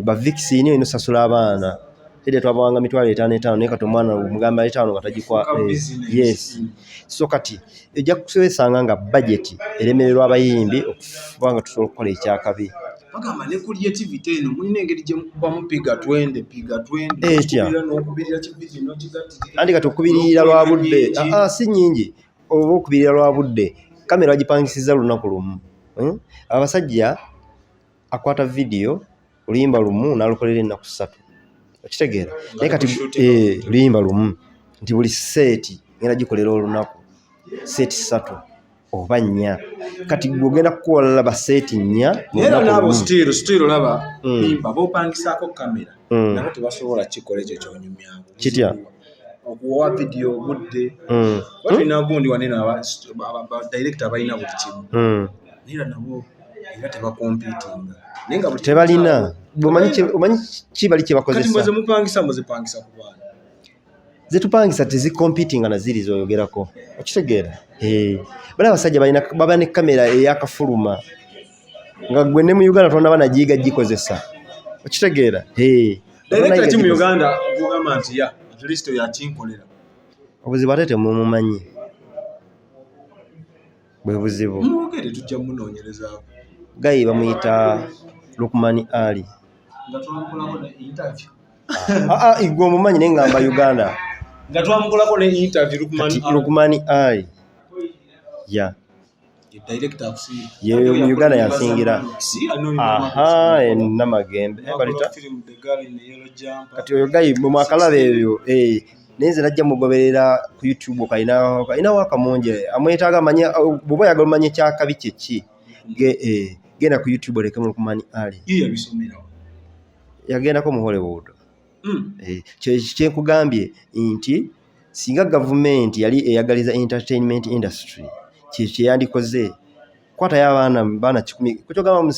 Ba vixen olina osasula abaana. Edda twabawanga 5,500, naye kati omwana omugamba 5 nga tagikwa. Fuuka business. Yes. So kati ojja kwesanga nga budget eremererwa abayimbi okuba nga tusobola okukola ekyakabi. Bagamba ne creativity eno mulina engeri gye mukubamu piga twende, piga twende. Etya? Okubirira n'okubirira kividiyo n'okigattirira. Anti kati okubirira lwa budde. Nyingi. Ah, ah, si nnyingi. Oba okubirira lwa budde, kamera bagipangisiza lunaku lumu, Abasajja akwata vidiyo oluyimba lumu n'alukolera ennaku 3. Okitegeera? Naye kati oluyimba lumu nti buli set ngenda gikolera olunaku, set 3 oba 4. Kati gwe ogenda kukola ba set 4 mu Naye era lunaku naabo lumu. still olaba pimba bopangisaako kamera, nabo tebasobola kikola ekyo kyonyumyako. Kitya? Okuwa vidiyo obudde. Kuba tulina gundi wanene, director abalina buli kimu, naye era nabo era tebacompetinga, naye nga buli kimu Tebalina. kyabwe. Omanyi ki bali kye Kati bakozesa? Mwe zemupangisa, muzipangisa ku baana? Zetupangisa tezicompetinga na ziri zoyogerako. Okitegeera? Bali abasajja balina baba ne kamera eyakafuluma nga gwe ne mu Uganda tonaba nagiyiga gikozesa. Okitegeera? Director ki mu Uganda gugamba nti ya at least oyo akinkolera? Obuzibu ate temumumanyi, bwe buzibu. Mwogere, tujja munoonyerezaako. Guy bamuyita Lukman Ali. Nga twamukolako ne interview. Ah, ah, gwe omumanyi, naye ngamba Uganda. Nga twamukolako ne interview, Lukman Kati Ali. Lukman Ali ya Ye director akusinga. Ye mu Uganda yansingira. Aha, Namagembe. Balita kati oyo guy mwe mwakalaba ebyo, naye nze najja mugoberera ku YouTube. Kalinawo akamungi amwetaaga amanye. Bw'oba oyagala omanye kyakabi kye ki, genda ku YouTube olekemu Lukman Ali. Ye yabisomerawo? Yagendako mu Hollywood. Kyenkugambye nti singa gavumenti yali eyagaliza entertainment industry, kyeyandikoze kwatayo abaana baana 100. Kukyogamba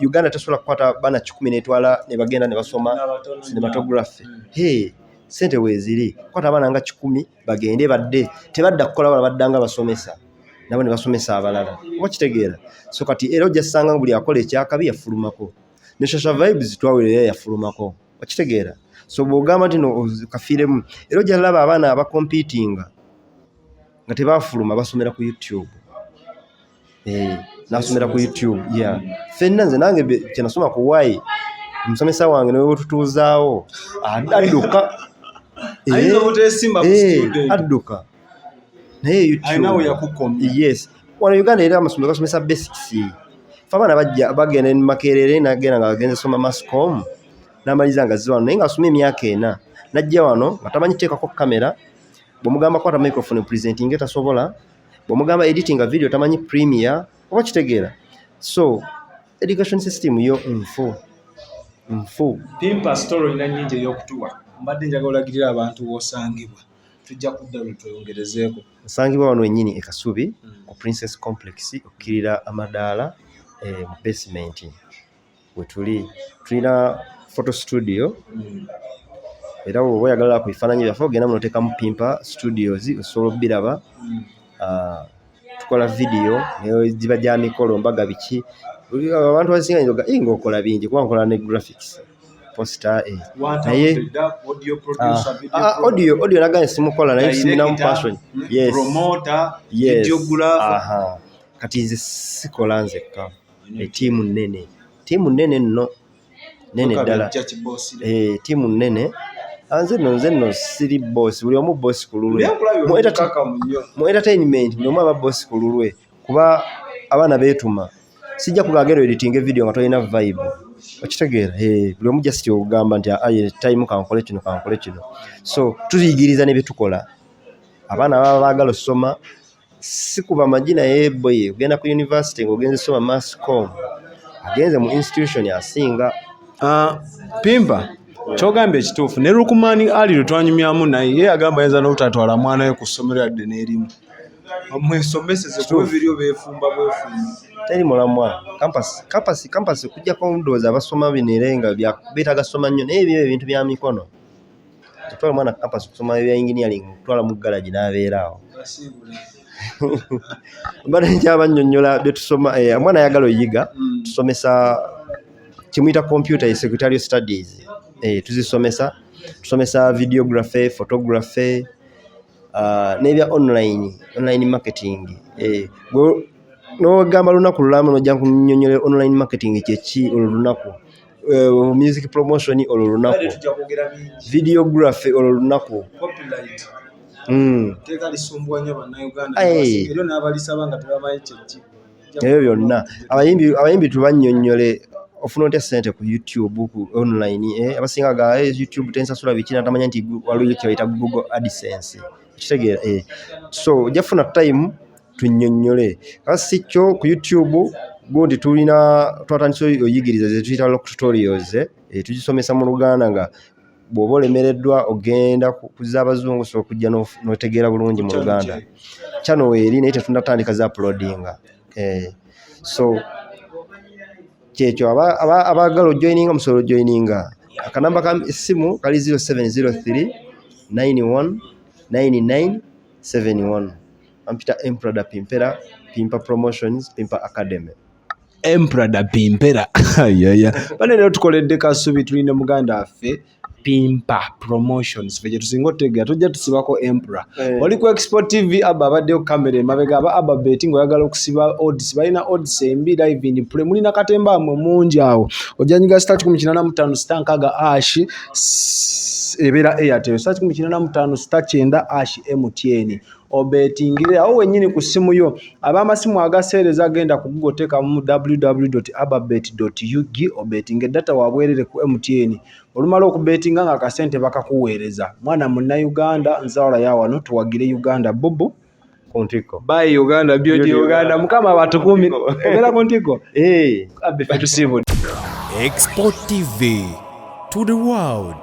Uganda tesobola kukwata baana 100 netwala ne bagenda ne basoma cinematography? Hey, sente weeziri. Kwata abaana nga 100 bagende badde, tebadda kukola wala, badda nga basomesa, nabo ne basomesa abalala. Oba kitegeera? So kati era ojja ssanga buli akola ekyakabi yafulumako. Ne Shasha Vibes twawulira yafulumako. Okitegeera? So bw'ogamba nti no kafiiremu, era ojja laba abaana abacompetinga nga tebafuluma basomera ku YouTube. Nasomera ku YouTube, yeah. Ffenna nze nange kyenasoma ku Y, omusomesa wange newe tutuuzaawo adduka. Ayinza obuteesimba ku student. Adduka. Naye Alina we YouTube yakukomya. Yes. Wano Uganda era amasomero gasomesa basics. Fe abaana bajja bagenda e Makerere, nagenda nga agenze soma masscom, n'amaliriza nga azze wano, naye ng'asoma emyaka 4, n'ajja wano nga tamanyi kuteekako kamera. Bw'omugamba kwata microphone presenting tasobola, bw'omugamba editing video tamanyi Premiere, oba kitegeera. So education system yo nfu nfu. Pimpa, story olina nnyingi ey'okutuwa. Mbadde njagala olagirira abantu w'osangibwa, tujja kudda lwe tweyongerezeeko. Nsangibwa wano wennyini e Kasubi ku Princess Complex, okkirira amadaala, mu basement wetuli. Tulina photo studio, era bw'oba oyagala ku bifaananyi byaffe ogenda muno oteekamu Pimpa Studios, osobola obbiraba. Tukola video naye giba gya mikolo, mbaga, biki. Abantu abasinga njoga ng'okola bingi, kuba nkola ne graphics, poster, naye audio producer, video. Audio naganye simukola, naye siminamu passion. Yes. Promoter, yes. Videographer. Aha. Kati nze sikola nzekka, etiimu nnene, tiimu nnene nno, nnene ddala. Tiimu nnene. Nze nno siri boss, buli omu boss ku lulwe. Mu entertainment buli omu aba boss ku lulwe, kuba abaana beetuma. Sijja kugamba editing video nga tolina vibe, okitegeera? Buli omu just ogamba nti aye time kankole kino, kankole kino. So tuyigiriza ne byetukola abaana baba baagala osoma. Sikuba magi, naye boye ogenda ku university ng'ogenze soma mass com, agenze mu institution asinga. Pimpa, kyogambye ekituufu. Ne Lukumani Ali lwe twanyumyamu naye, ye agamba ayinza n'obutatwala mwana we ku ssomero yadde n'erimu, mwesomeseze, kuba ebiriyo beefumba bwefumba. Teri mulamwa. Campus okujjako ndowooza abasoma bino era nga beetaaga soma nnyo, naye ebyo ebintu bya mikono, otwala omwana campus okusoma ebya engineering, okutwala mu garage n'abeera awo. Mbadde nkyabannyonnyola bye tusoma. Omwana ayagala oyiga, tusomesa kimuyita computer secretarial studies, tuzisomesa. Tusomesa videography, photography, n'ebya online marketing. N'ogamba lunaku lulamu nojja kunnyonnyola online marketing kyeki olwo lunaku, music promotion olwo lunaku, tujja kwogera bingi. Videography olwo lunaku. Copyright teeka lisumbuwa nnyo Bannayuganda, Aye. era n'abalisaba nga tebamanyi kyeki. Ebyo byonna abayimbi tubannyonnyole ofuna otya ssente ku YouTube, ku online. Abasinga ga YouTube tensasula biki, natamanya nti waliwo kye bayita Google AdSense, okitegeera? So ojja kufuna time tunnyonnyole. Kasi kyo ku YouTube gundi tulina twatandise oyigiriza ze tuyita lock tutorials, tugisomesa mu Luganda, nga bw'oba olemereddwa ogenda ku z'abazungu, so okujja n'otegeera bulungi mu Luganda. Channel weeri, naye tetunnatandika za uploadinga. So kyekyo, abaagala ojoininga musobola ojoininga. Akanamba ka essimu kali 0703 91 99 71. Ampita Emperor da Pimpera, Pimpa Promotions, Pimpa Academy. Emperor da Pimpera, ayaya bane. Leero tukoledde Kasubi, tulina muganda waffe Pimpa Promotions. Fe gye tusinga otutegera, tujja tusibako Emperor. Oli ku Expo TV, aba abaddeyo kamera emabega aba aba beti ng'oyagala okusiba odds, balina odds embi live in play. Mulina katemba amwe mungi awo, ojjanyiga star 185 star 60 hash, ebeera Airtel, star 185 star 90 hash MTN, obetingire awo wennyini ku ssimu yo. Ab'amasimu agaseereza, agenda ku Google, teekamu www.ababet.ug, obetinga data wabwerere ku MTN. Olumala okubetinga nga akasente bakakuweereza. Mwana Munnayuganda, nzaala ya wano, tuwagire Uganda bubu. Ku ntiko. Bye Uganda, beauty. Beauty. Uganda, Mukama abatukuumi. Obeera ku ntiko. Abe ffe tusiibudde. Export TV to the world.